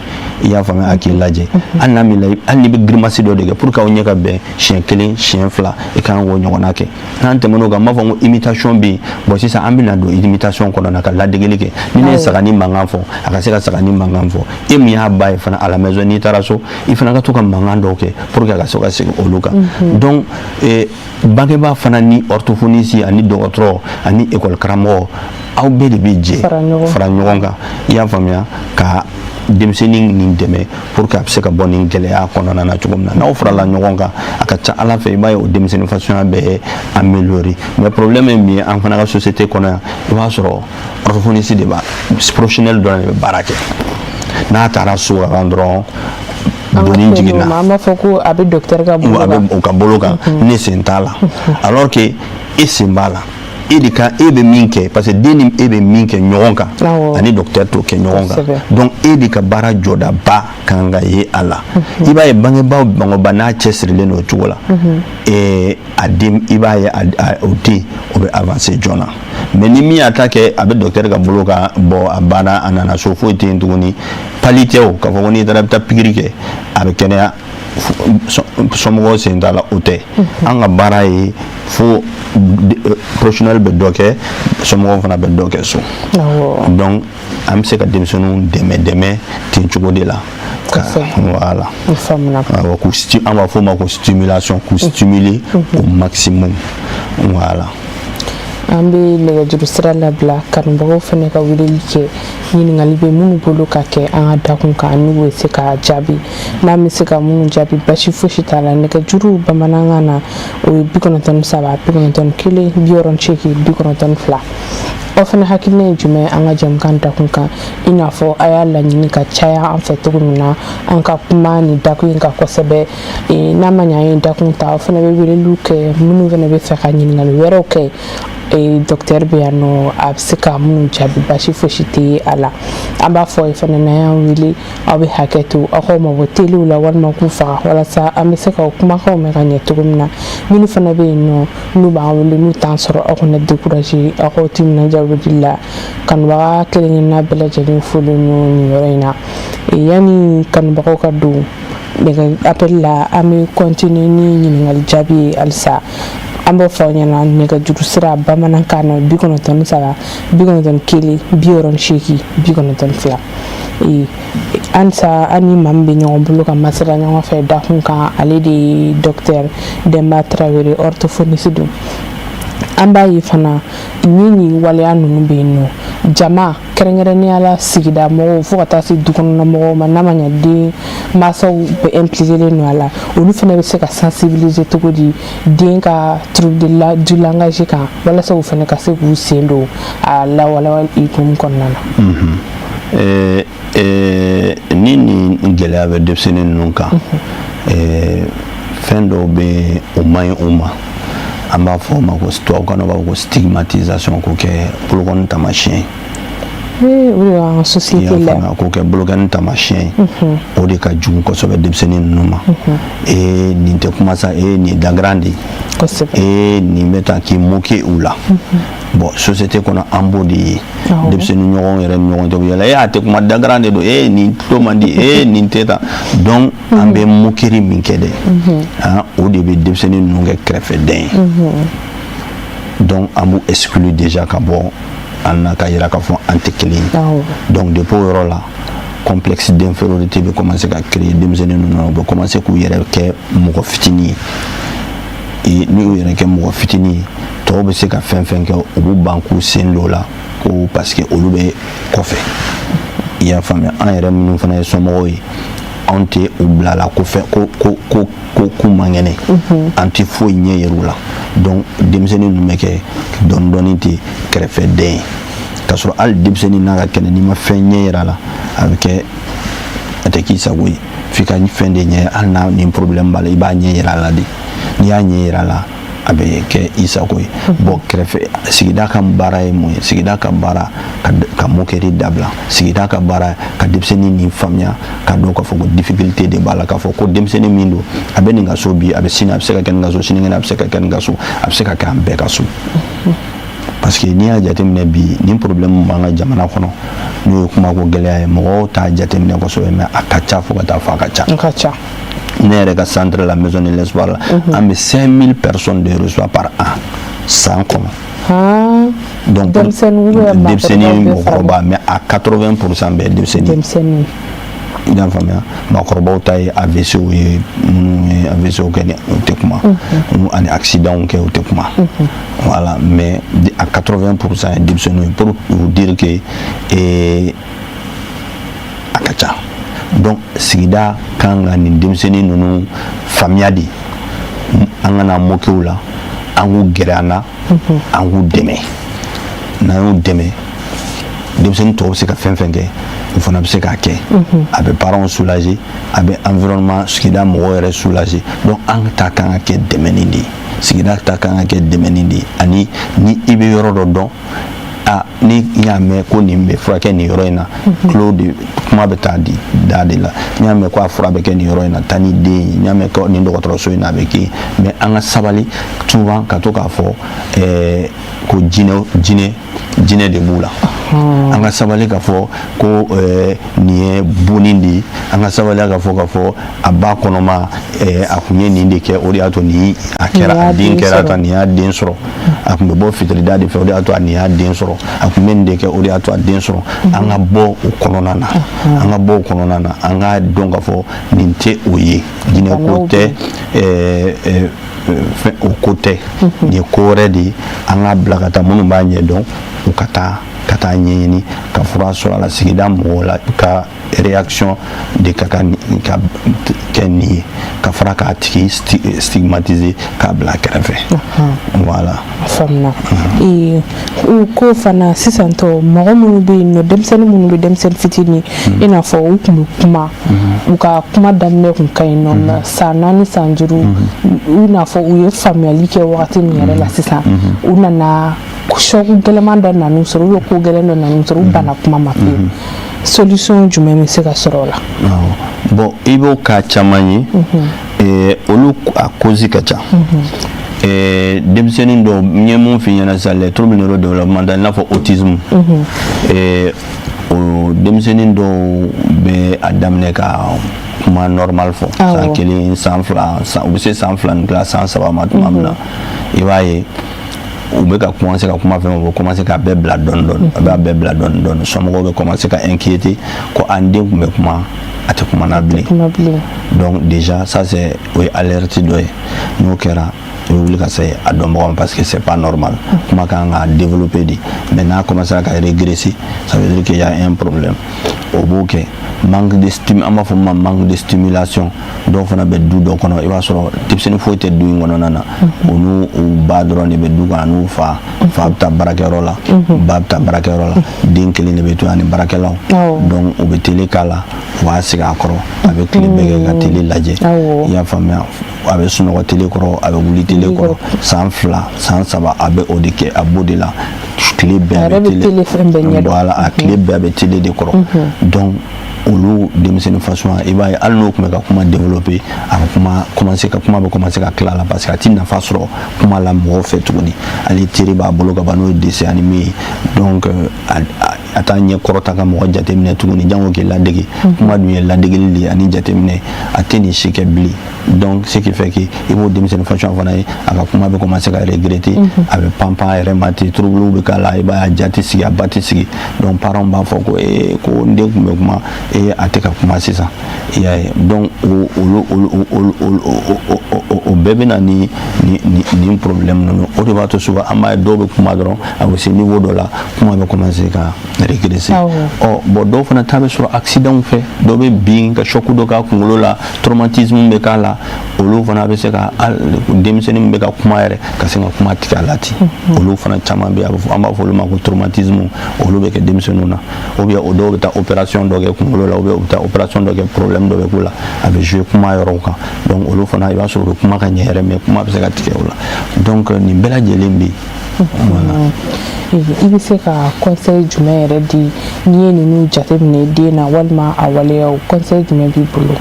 I y'a faamuya, a k'i lajɛ. Hali n'a m'i la, hali n'i bɛ grimace dɔ de kɛ pour que aw ɲɛ ka bɛn siɲɛ kelen, siɲɛ fila, i kan k'o ɲɔgɔnna kɛ. N'an tɛmɛn'o kan, n b'a fɔ ko imitation bɛ yen. Bon, sisan an bɛna don imitation kɔnɔ na ka ladegeli kɛ. Ni ne ye sagani mankan fɔ, a ka se ka sagani mankan fɔ. E min y'a ba ye fana, à la maison, n'i taara so, i fana ka to ka mankan dɔw kɛ pour que a ka se ka segin olu kan. Donc bangebaa fana ni orthophoniste ani dɔgɔtɔrɔ ani école karamɔgɔ, aw bɛɛ de bɛ jɛ fara ɲɔgɔn kan, i y'a faamuya, ka denmisɛnnin nin dɛmɛ pour que a bɛ se ka bɔ nin gɛlɛya kɔnɔna na cogo min na. N'aw farala ɲɔgɔn kan, a ka ca Ala fɛ, i b'a ye o denmisɛnnin fasuguya bɛɛ améliorer. Mais problème ye min ye an fana ka société kɔnɔ yan, i b'a sɔrɔ orthophoniste de b'a, professionnel dɔrɔn de bɛ baara kɛ. N'a taara so ka ban dɔrɔn, doni jiginna. An b'a fɔ ko a bɛ docteur ka bolo kan, a bɛ o ka bolo kan, ne sen t'a la, alors que e sen b'a la. E de ka e bɛ min kɛ, parce que den ni e bɛ min kɛ ɲɔgɔn kan, ani docteur t'o kɛ ɲɔgɔn kan. Donc e de ka baara jɔdaba kan ka ye a la. I b'a ye, bangebaaw, bangebaa n'a cɛsirilen don o cogo la, a den, i b'a ye o den o bɛ avancer joona. Mais ni min y'a ta kɛ a bɛ docteur ka bolo kan, bon, a banna, a nana so, foyi tɛ yen tuguni. Pali tɛ o k'a fɔ ko n'i taara i bɛ taa pikiri kɛ, a bɛ kɛnɛya, somɔgɔw sen t'a la, o tɛ. An ka baara ye fo professionnel bɛ dɔ kɛ, somɔgɔw fana bɛ dɔ kɛ so. Donc an bɛ se ka denmisɛnninw dɛmɛ dɛmɛ ten cogo de la. Voilà. Awɔ, k'u, an b'a fɔ o ma ko stimulation, k'u stimuler au maximum, voilà. An bɛ nɛgɛjuru sira labila, kanubagaw fana ka weleli kɛ, ɲininkali bɛ minnu bolo ka kɛ an ka dakun kan, n'u bɛ se ka jaabi, n'an bɛ se ka minnu jaabi, basi fosi t'a la. Nɛgɛjuru bamanankan na, o ye 93 91 68 92. Aw fana hakilina ye jumɛn an ka jɛmukan dakun kan? I n'a fɔ a y'a laɲini ka caya an fɛ cogo min na an ka kuma nin dakun in kan kosɛbɛ. N'a ma ɲɛ an ye dakun ta, aw fana bɛ weleliw kɛ. Minnu fana bɛ fɛ ka ɲininkali wɛrɛw kɛ, docteur bɛ yan nɔ, a bɛ se ka minnu jaabi, basi fosi tɛ a la. An b'a fɔ ye fana, n'an y'an wele, aw bɛ hakɛ to, aw k'aw mabɔ teliw la walima k'u faga, walasa an bɛ se ka kumakanw mɛn ka ɲɛ cogo min na. Minnu fana bɛ yen nɔ, n'u b'an wele n'u t'an sɔrɔ, aw kana décourager, aw k'aw timinadiya weleli la. Kanubaga kelen kelenna bɛɛ lajɛlen folen don nin yɔrɔ in na. Yanni kanubagaw ka don nɛgɛ appel la, an bɛ continuer ni ɲininkali jaabi ye halisa. An b'o fɔ aw ɲɛna, nɛgɛjuru sira bamanankan na, 93 91 68 92. Halisa an ni maa min bɛ ɲɔgɔn bolo ka masala ɲɔgɔn fɛ dakun kan, ale de ye docteur Denba Tarawele, orthophoniste don. An b'a ye fana ni nin waleya ninnu bɛ yen nɔ, jama, kɛrɛnkɛrɛnnenya la sigida mɔgɔw, fo ka taa se du kɔnɔna mɔgɔw ma, n'a ma ɲɛ den mansaw bɛ impliqué don a la, olu fana bɛ se ka sensibiliser cogo di den ka trouble du langage kan, walasa u fana ka se k'u sen don a lawaleya hukumu kɔnɔna na? Ni nin gɛlɛya bɛ denmisɛnnin ninnu kan, fɛn dɔw bɛ yen, o man ɲi u ma. An b'a fɔ o ma ko, tubabukan na, u b'a fɔ ko stigmatisation, k'o kɛ bolokɔni taamasiyɛn ye. O de b'an ka société la. K'o kɛ bolokɔni taamasiyɛn ye, o de ka jugu kosɛbɛ denmisɛnnin ninnu ma. Ee, nin tɛ kuma sa, ee, nin ye dangaran de ye, ee, nin bɛ tan, k'i moquer u la. Bon, société kɔnɔ, an b'o de ye, denmisɛnnin ɲɔgɔn yɛrɛ ni ɲɔgɔn cɛ, u bɛ yɛlɛ: ee, a tɛ kuma, dangaran de don, ee, nin tulo man di, ee, nin tɛ tan. Donc an bɛ moquerie min kɛ dɛ, o de bɛ denmisɛnnin ninnu kɛ kɛrɛfɛdɛn ye. Donc an b'u exclure déjà ka bɔ an na, ka yira k'a fɔ an tɛ kelen ye. Donc depuis o yɔrɔ la, complexe d'infériorité bɛ commencer ka créer denmisɛnnin ninnu na. U bɛ commencer k'u yɛrɛ kɛ mɔgɔ fitinin ye. N'u y'u yɛrɛ kɛ mɔgɔ fitinin ye, tɔw bɛ se ka fɛn fɛn kɛ, u b'u ban k'u sen don o la, ko parce que olu bɛ kɔfɛ. I y'a faamuya? An yɛrɛ minnu fana ye somɔgɔw ye, anw tɛ u bila la ko fɛn ko ko ko ko k'u man kɛnɛ, an tɛ foyi ɲɛ yir'u la. Donc denmisɛnnin ninnu bɛ kɛ dɔɔni dɔɔni ten kɛrɛfɛdɛn ye, k'a sɔrɔ hali denmisɛnnin n'a ka kɛnɛ, n'i ma fɛn ɲɛ yira a la, a bɛ kɛ a tɛ k'i sago ye. F'i ka fɛn de ɲɛ, hali n'a ni problème b'a la, i b'a ɲɛ yira a la de. N'i y'a ɲɛ yira a la, a bɛ kɛ i sago ye. Bon, kɛrɛfɛ sigida ka baara ye mun ye? Sigida ka baara ka moquerie dabila. Sigida ka baara ka denmisɛnnin nin faamuya, ka dɔn k'a fɔ ko difficulté de b'a la, k'a fɔ ko denmisɛnnin min don, a bɛ nin ka so bi, a bɛ sini a bɛ se ka kɛ nin ka so, sinikɛnɛ a bɛ se ka kɛ nin ka so, a bɛ se ka kɛ an bɛɛ ka so. Parce que n'i y'a jateminɛ bi, nin problème min b'an ka jamana kɔnɔ, n'o ye kumako gɛlɛya ye, mɔgɔw t'a jateminɛ kosɛbɛ, mais a ka ca fo ka taa fɔ a ka ca. A ka ca. Ne yɛrɛ ka centre, la Maison de l'Espoir la, an bɛ 5000 personnes de reçoit par an, san kɔnɔ. Donc denmisɛnnin? Denmisɛnnin, mɔgɔkɔrɔba, mais à 80% bɛɛ denmisɛnnin. Denmisɛnnin. I y'a faamuya, maakɔrɔbaw ta ye AVC ye, minnu ye AVC kɛ ni o tɛ kuma, ani accident kɛ, o tɛ kuma, voilà. Mais à 80% ye denmisɛnninw ye, pour vous dire que a ka ca. Donc sigida kan ka nin denmisɛnnin ninnu faamuya de. An kana moquer u la, an k'u gɛrɛ an na, an k'u dɛmɛ. N'an y'u dɛmɛ, denmisɛnnin tɔw bɛ se ka fɛn fɛn kɛ, u fana bɛ se k'a kɛ. A bɛ parents soulager, a bɛ environnement, sigida mɔgɔw yɛrɛ soulager. Donc an ta kan ka kɛ dɛmɛni de ye, sigida ta kan ka kɛ dɛmɛni de ye. Ani ni i bɛ yɔrɔ dɔ dɔn, a ni y'a mɛn ko nin bɛ furakɛ nin yɔrɔ in na, tulo de kuma bɛ taa di da de la. N'i y'a mɛn ko a fura bɛ kɛ nin yɔrɔ in na, taa ni den ye. N'i y'a mɛn ko nin dɔgɔtɔrɔso in na, a bɛ kɛ. Mais an ka sabali, souvent ka to k'a fɔ ko jinɛ, jinɛ, jinɛ de b'u la. An ka sabali k'a fɔ ko nin ye bonni de ye. An ka sabali k'a fɔ a ba kɔnɔma, a kun ye nin de kɛ, o de y'a to nin a kɛra, a den kɛra tan, nin y'a den sɔrɔ. A kun bɛ bɔ fitirida de fɛ, o de y'a to a nin y'a den sɔrɔ. A kun bɛ nin de kɛ, o de y'a to a den sɔrɔ. An ka bɔ o kɔnɔna na, an ka bɔ o kɔnɔna na, an ka dɔn k'a fɔ nin tɛ o ye, jinɛ ko tɛ, fɛn o ko tɛ, nin ye ko wɛrɛ de ye. An k'a bila ka taa minnu b'a ɲɛdɔn, u ka taa ɲɛɲini ka fura sɔrɔ a la. Sigida mɔgɔw la ka réaction de ka kan ka kɛ nin ye, ka fara k'a tigi stigmatiser, k'a bila kɛrɛfɛ, voilà. Faamuna. U ko fana sisan tɔ, mɔgɔ minnu bɛ yen nɔ, denmisɛnnin minnu bɛ, denmisɛnnin fitinin, i n'a fɔ u tun bɛ kuma, u ka kuma daminɛ kun ka ɲi nɔ, mais san 4, san 5, i n'a fɔ u ye faamuyali kɛ wagati min yɛrɛ la, sisan u nana choc gɛlɛman dɔ nan'u sɔrɔ, ou ko gɛlɛn dɔ nan'u sɔrɔ, u banna kuma ma pewu. Solution jumɛn bɛ se ka sɔrɔ o la? Bon, i b'o cas caman ye, olu a cause ka ca. Denmisɛnnin dɔw, n ye mun f'i ɲɛna sisan, les troubles neurodéveloppementaux, i n'a fɔ autisme, o denmisɛnnin dɔw bɛ a daminɛ ka kuma normal fɔ san 1, san 2, u bɛ se san 2 ni tila, san 3 ma tuma min na, i b'a ye u bɛ ka commencer ka kuma fɛn, u bɛ commencer k'a bɛɛ bila dɔɔni dɔɔni, a b'a bɛɛ bila dɔɔni dɔɔni. Somɔgɔw bɛ commencer ka inquiéter ko an den tun bɛ kuma, a tɛ kuma na bilen. Donc déjà ça, c'est o ye alerte dɔ ye. N'o kɛra, i bɛ wuli ka se a dɔnbagaw ma, parce que c'est pas normal. Kuma kan ka développer de, mais n'a commencé ka régresser, ça veut dire qu'il y a un problème. O b'o kɛ manque de stim, an b'a fɔ min ma manque de stimulation. Dɔw fana bɛ du dɔ kɔnɔ, i b'a sɔrɔ denmisɛnnin foyi tɛ du in kɔnɔna na, o n'u u ba dɔrɔn de bɛ du kɔnɔ, n'u fa. Fa bɛ taa baarakɛyɔrɔ la, ba bɛ taa baarakɛyɔrɔ la, den kelen de bɛ to ani baarakɛlaw. Donc u bɛ télé k'a la, u b'a sigi a kɔrɔ, a bɛ tile bɛɛ kɛ ka télé lajɛ. I y'a faamuya, a bɛ sunɔgɔ télé kɔrɔ, a bɛ wuli télé kɔrɔ. San 2, san 3, a bɛ o de kɛ, a b'o de la tile bɛɛ. A bɛ télé fɛn bɛɛ ɲɛdɔn. Voilà, a tile bɛɛ a bɛ télé de kɔrɔ. Donc olu denmisɛnnin façon, i b'a ye hali n'o tun bɛ ka kuma développer, a bɛ kuma commencer ka kuma bɛ commencer ka tila a la, parce que a ti nafa sɔrɔ kuma la mɔgɔw fɛ tuguni. Hali teri b'a bolo ka ban, n'o ye dessin animé ye. Donc a t'a ɲɛ kɔrɔta ka mɔgɔ jateminɛ tuguni, jango k'i ladege. Kuma dun ye ladegeli de ye ani jateminɛ, a tɛ nin si kɛ bilen. Donc ce qui fait que i b'o denmisɛnnin façon fana ye, a ka kuma bɛ commencer ka régresser, a bɛ pan pan a yɛrɛ ma ten, trouble bɛ k'a la. I b'a ye a ja tɛ sigi, a ba tɛ sigi. Donc parents b'a fɔ ko ee, ko n den tun bɛ kuma, ee, a tɛ ka kuma sisan. I y'a ye, donc o olu olu olu olu o bɛɛ bɛ na ni nin problème ninnu. O de b'a to souvent an b'a ye dɔw bɛ kuma dɔrɔn, a bɛ se niveau dɔ la, kuma bɛ commencer ka régresser. Ɔ bon, dɔw fana ta bɛ sɔrɔ accident fɛ. Dɔw bɛ bin ka choc dɔ k'a kunkolo la, traumatisme bɛ k'a la. Olu fana bɛ se ka denmisɛnnin min bɛ ka kuma yɛrɛ, ka se ka kuma tigɛ a la ten. Olu fana caman bɛ yen, an b'a fɔ olu ma ko traumatisme. Olu bɛ kɛ denmisɛnninw na, ou bien o dɔw bɛ taa opération dɔ kɛ kunkolo la, ou bien u bɛ taa opération dɔ kɛ, problème dɔ bɛ k'u la, a bɛ jouer kuma yɔrɔw kan. Donc olu fana, i b'a sɔrɔ u bɛ kuma ka ɲɛ yɛrɛ, mais kuma bɛ se ka tigɛ o la. Donc nin bɛɛ lajɛlen bɛ yen, voilà. I bɛ se ka conseil jumɛn yɛrɛ di n'i ye ninnu jateminɛ den na, walima a waleyaw, conseil jumɛn b'i bolo?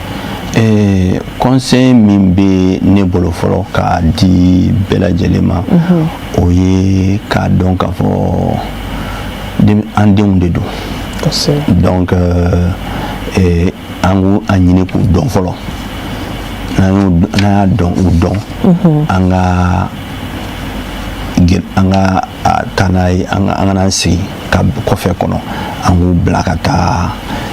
Conseil min bɛ ne bolo fɔlɔ k'a di bɛɛ lajɛlen ma, o ye k'a dɔn k'a fɔ an denw de don. Donc an k'u a ɲini k'u dɔn fɔlɔ. N'an y'a dɔn u dɔn, an ka taa n'a ye, an ka n'an sigi ka kɔfɛ kɔnɔ, an k'u bila ka taa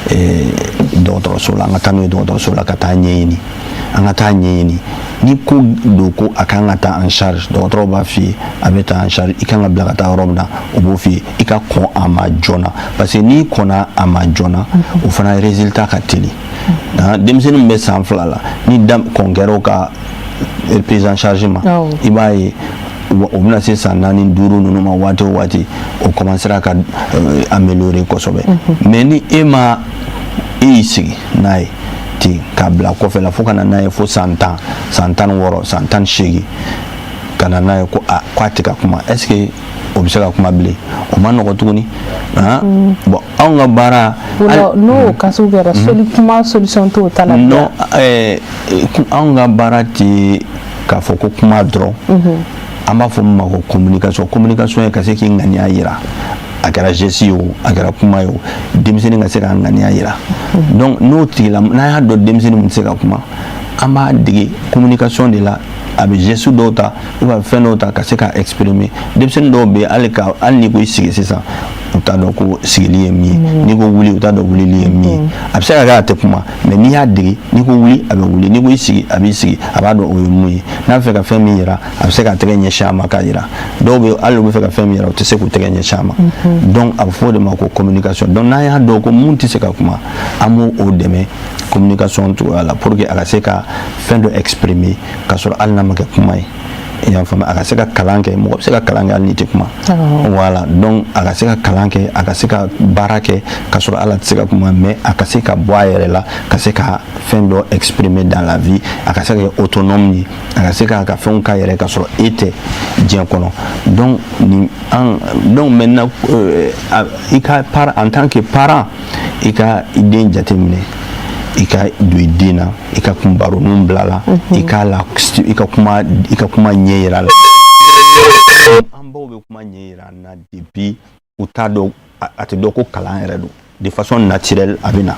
dɔgɔtɔrɔso la. An ka taa n'u ye dɔgɔtɔrɔso la ka taa ɲɛɲini, an ka taa ɲɛɲini ni ko don ko a kan ka taa en charge. Dɔgɔtɔrɔw b'a f'i ye a bɛ taa en charge, i kan ka bila ka taa yɔrɔ min na, o b'o f'i ye. I ka kɔn a ma joona, parce que n'i kɔnna a ma joona, o fana résultat ka teli. Denmisɛnnin min bɛ san 2 la, ni da kɔn kɛra o ka prise en charge ma, i b'a ye o bɛna se san 4, 5 ninnu ma, waati o waati o commencera ka améliorer kosɛbɛ. Mais ni e ma e y'i sigi n'a ye ten k'a bila kɔfɛ la fo ka na n'a ye fo san 10, san 16, san 18, ka na n'a ye ko a ko a tɛ ka kuma, est ce que o bɛ se ka kuma bilen? O ma nɔgɔ tuguni. Bon, anw ka baara. N'o kaso kɛra, kuma solution t'o ta la. Non, anw ka baara tɛ k'a fɔ ko kuma dɔrɔn. An b'a fɔ min ma ko communication. Communication ye ka se k'i ŋaniya yira, a kɛra geste ye o, a kɛra kuma ye o, denmisɛnnin ka se k'a ŋaniya yira. Donc n'o tigila, n'an y'a dɔn denmisɛnnin min tɛ se ka kuma, an b'a dege communication de la. A bɛ geste dɔw ta ou bien fɛn dɔw ta ka se k'a exprimer. Denmisɛnnin dɔw bɛ yen, hali n'i ko i sigi sisan, u t'a dɔn ko sigili ye min ye. N'i ko wuli, u t'a dɔn wulili ye min ye. A bɛ se ka kɛ a tɛ kuma, mais n'i y'a dege, n'i ko wuli, a bɛ wuli, n'i ko i sigi, a b'i sigi, a b'a dɔn o ye mun ye. N'a bɛ fɛ ka fɛn min yira, a bɛ se k'a tɛgɛ ɲɛsin a ma k'a yira. Dɔw bɛ, hali u bɛ fɛ ka fɛn min yira, u tɛ se k'u tɛgɛ ɲɛsin a ma. Donc a bɛ fɔ o de ma ko communication. Donc n'an y'a dɔn ko mun tɛ se ka kuma, an b'o o dɛmɛ communication cogoya la pour que a ka se ka fɛn dɔ exprimer k'a sɔrɔ hali n'a ma kɛ kuma ye. I y'a faamu, a ka se ka kalan kɛ. Mɔgɔ bɛ se ka kalan kɛ hali n'i tɛ kuma. Voilà, donc a ka se ka kalan kɛ, a ka se ka baara kɛ k'a sɔrɔ hali a tɛ se ka kuma, mais a ka se ka bɔ a yɛrɛ la, ka se ka fɛn dɔ exprimer dans la vie, a ka se ka kɛ autonome ye, a ka se k'a ka fɛnw k'a yɛrɛ k'a sɔrɔ e tɛ diɲɛ kɔnɔ. Donc nin an, donc maintenant i ka par en tant que parent, i ka i den jateminɛ, i ka don i den na, i ka kun baroninw bila la, i ka la, i ka kuma ɲɛ yira la. An baw bɛ kuma ɲɛ yira an na depuis u t'a dɔn, a tɛ dɔn ko kalan yɛrɛ don. De façon naturelle a bɛ na.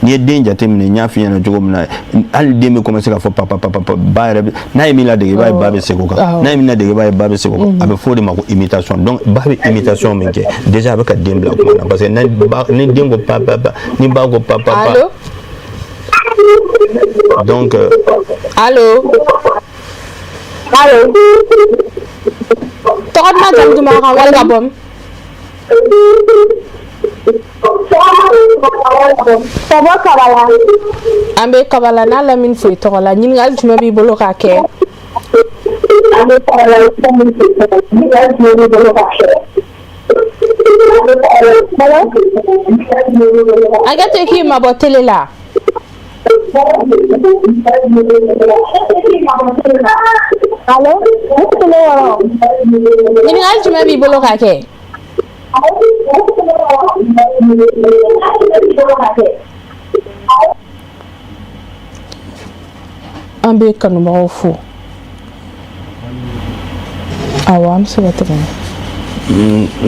N'i ye den jateminɛ, n y'a f'i ɲɛna cogo min na, hali den bɛ commencer k'a fɔ papa, papa, ba yɛrɛ bɛ n'a ye min ladege, i b'a ye ba bɛ segin o kan. N'a ye min ladege, i b'a ye ba bɛ segin o kan. A bɛ fɔ o de ma ko imitation. Donc ba bɛ imitation min kɛ, déjà a bɛ ka den bila kuma na, parce que ni den ko papa, papa, ni ba ko papa, papa. Allo. Donc Allo. Allo. Tɔgɔ duman, jamu duman, kan wele ka bɔ min? Ka bɔ Kabala. An bɛ Kabala n'a lamini foyi tɔgɔ la. Ɲininkali jumɛn b'i bolo k'a kɛ? An bɛ Kabala. Ɲininkali jumɛn b'i bolo k'a kɛ? Allo. Hakɛ to, i k'i mabɔ télé la. Allo. Ne tele yɔrɔ. Ɲininkali jumɛn b'i bolo k'a kɛ? An bɛ kanubagaw fo. Awɔ, an bɛ se ka tɛmɛ.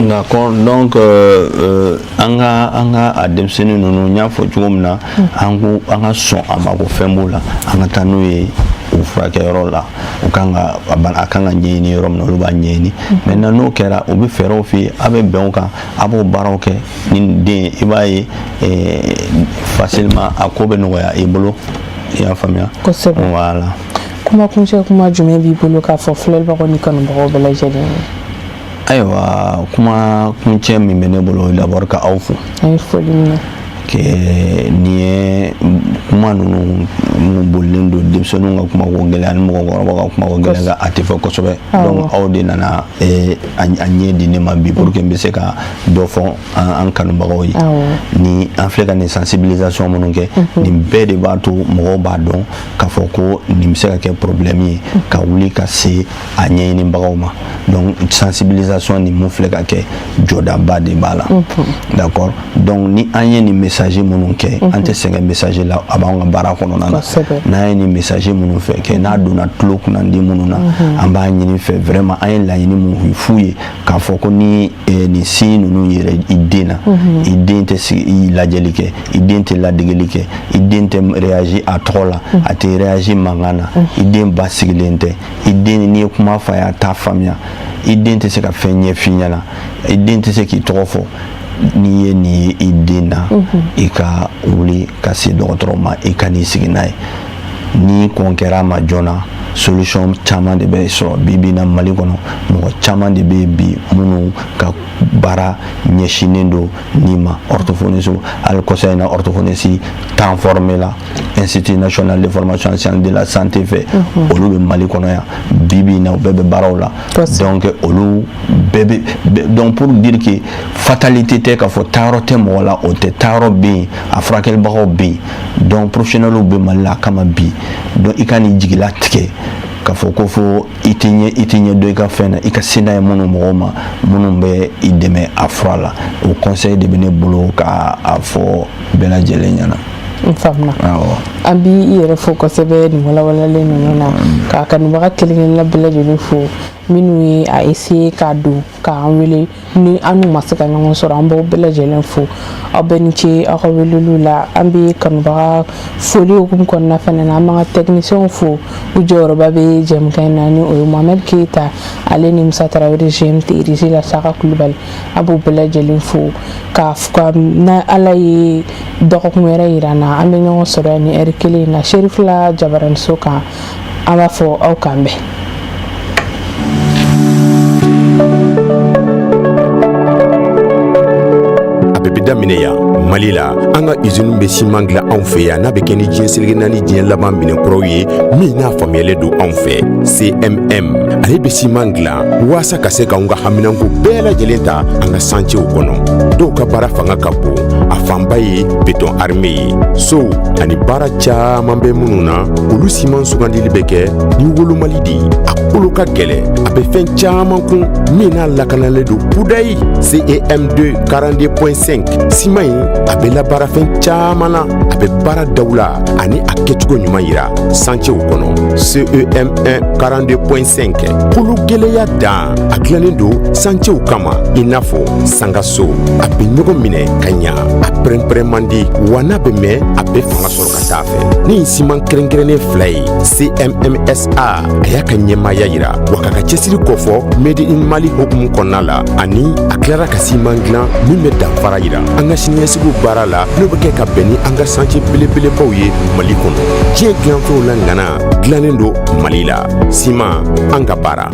D'accord, donc an ka a denmisɛnnin ninnu, n y'a fɔ cogo min na, an ko an ka sɔn a ma ko fɛn b'o la, an ka taa n'u ye u furakɛyɔrɔ la. U kan ka a kan ka ɲɛɲini yɔrɔ min na, olu b'a ɲɛɲini. Maintenant n'o kɛra, u bɛ fɛɛrɛw f'i ye, a bɛ bɛn o kan, a b'o baaraw kɛ ni den ye, i b'a ye facilement a ko bɛ nɔgɔya i bolo. I y'a faamuya? Kosɛbɛ. Voilà. Kuma kuncɛ kuma jumɛn b'i bolo k'a fɔ filɛlibagaw ni kanubagaw bɛɛ lajɛlen ye? Ayiwa, kuma kuncɛ min bɛ ne bolo, d'abord ka aw fo. An ye foli minɛ. Ke nin ye kuma ninnu minnu bolilen don denmisɛnninw ka kuma ko gɛlɛya ni mɔgɔkɔrɔbaw ka kuma ko gɛlɛya, a tɛ fɔ kosɛbɛ. Donc aw de nana a ɲɛ di ne ma bi pour que n bɛ se ka dɔ fɔ an kanubagaw ye. Ni an filɛ ka nin sensibilisation minnu kɛ, nin bɛɛ de b'a to mɔgɔw b'a dɔn k'a fɔ ko nin bɛ se ka kɛ problème ye ka wuli ka se a ɲɛɲinibagaw ma. Donc sensibilisation ni mun filɛ ka kɛ, jɔdaba de b'a la. D'accord, donc ni an ye nin message minnu kɛ, an tɛ sɛgɛn message la, a b'anw ka baara kɔnɔna na. N'an ye nin message minnu fɛ kɛ, n'a donna tulo kunnandi minnu na, an b'a ɲini fɛ vraiment, an ye laɲini mun f'u ye k'a fɔ ko ni nin signe ninnu yɛrɛ i den na, i den tɛ sigi i lajɛli kɛ, i den tɛ ladegeli kɛ, i den tɛ réagir a tɔgɔ la, a tɛ réagir mankan na, i den ba sigilen tɛ, i den n'i ye kuma f'a ye a t'a faamuya, i den tɛ se ka fɛn ɲɛf'i ɲɛna, i den tɛ se k'i tɔgɔ fɔ, n'i ye nin ye i den na, i ka wuli ka se dɔgɔtɔrɔ ma, i ka n'i sigi n'a ye. Ni kɔn kɛra a ma joona, solution caman de bɛ sɔrɔ. Bi bi in na, Mali kɔnɔ, mɔgɔ caman de bɛ yen bi minnu ka baara ɲɛsinnen don nin ma, orthophoniste. Hali kɔsa in na, orthophoniste 10 formé la Institut national de formation en sciences de la santé fɛ, olu bɛ Mali kɔnɔ yan bi bi in na, u bɛɛ bɛ baaraw la. Donc olu bɛɛ bɛ, donc pour dire que fatalité tɛ, k'a fɔ taayɔrɔ tɛ mɔgɔ la, o tɛ. Taayɔrɔ bɛ yen, a furakɛlibagaw bɛ yen, donc professionnels bɛ Mali la a kama bi. Donc i ka n'i jigila tigɛ k'a fɔ ko fo i tɛ ɲɛ, i tɛ ɲɛ dɔn i ka fɛn na, i ka se n'a ye minnu mɔgɔw ma minnu bɛ i dɛmɛ a fura la. O conseil de bɛ ne bolo ka a fɔ bɛɛ lajɛlen ɲɛna. N faamuna. An b'i i yɛrɛ fo kosɛbɛ nin walawalalen ninnu na, k'a kanubaga kelen kelenna bɛɛ lajɛlen fo, minnu ye a essayer k'a don k'an wele ni an n'u ma se ka ɲɔgɔn sɔrɔ. An b'aw bɛɛ lajɛlen fo, aw bɛɛ ni ce aw ka weleliw la. An bɛ kanubaga foli hukumu kɔnɔna fana na, an b'an ka techniciens fo, u jɔyɔrɔba bɛ jɛmukan in na, ni o ye Mohamed Keyita ale ni Musa Tarawele GMT régie la, Saka Kulubali. An b'u bɛɛ lajɛlen fo ka na Ala ye dɔgɔkun wɛrɛ yira an na, an bɛ ɲɔgɔn sɔrɔ yan ni ɛri kelen in na, Serifila Jabaraniso kan. An b'a fɔ aw k'an bɛn. A bɛɛ bɛ daminɛ yan Mali la. An ka usine bɛ siman dilan anw fɛ yan, n'a bɛ kɛ ni diɲɛ seleke naani diɲɛ laban minɛnkuraw ye min n'a faamuyalen don anw fɛ. CMM ale bɛ siman dilan waasa ka se k'anw ka haminanko bɛɛ lajɛlen ta an ka santiyew kɔnɔ. Dɔw ka baara fanga ka bon, a fanba ye béton armé ye, sow ani baara caman bɛ minnu na, olu siman sugandili bɛ kɛ ni wolomali de ye. A kolo ka gɛlɛn, a bɛ fɛn caman kun min n'a lakanalen don kudayi. CEM2 42.5 siman in, a bɛ labaara fɛn caman na, a bɛ baara dawula ani a kɛcogo ɲuman yira santiyew kɔnɔ. CEM1 42.5 kolo gɛlɛya dan, a dilannen don santiyew kama i n'a fɔ sangaso. A bɛ ɲɔgɔn minɛ ka ɲa, a pɛrɛn-pɛrɛn man di, wa n'a bɛ mɛn, a bɛ fanga sɔrɔ ka taa fɛ. Ni siman kɛrɛnkɛrɛnnen fila ye, CMMSA a y'a ka ɲɛmaaya yira wa k'a ka cɛsiri kɔfɔ Made in Mali hukumu kɔnɔna la, ani a tilara ka siman dilan min bɛ danfara yira an ka siniɲɛsigiw baara la, n'o bɛ kɛ ka bɛn ni an ka santiye belebelebaw ye Mali kɔnɔ. Diɲɛ dilanfɛnw la ŋana dilannen don Mali la. Siman, an ka baara.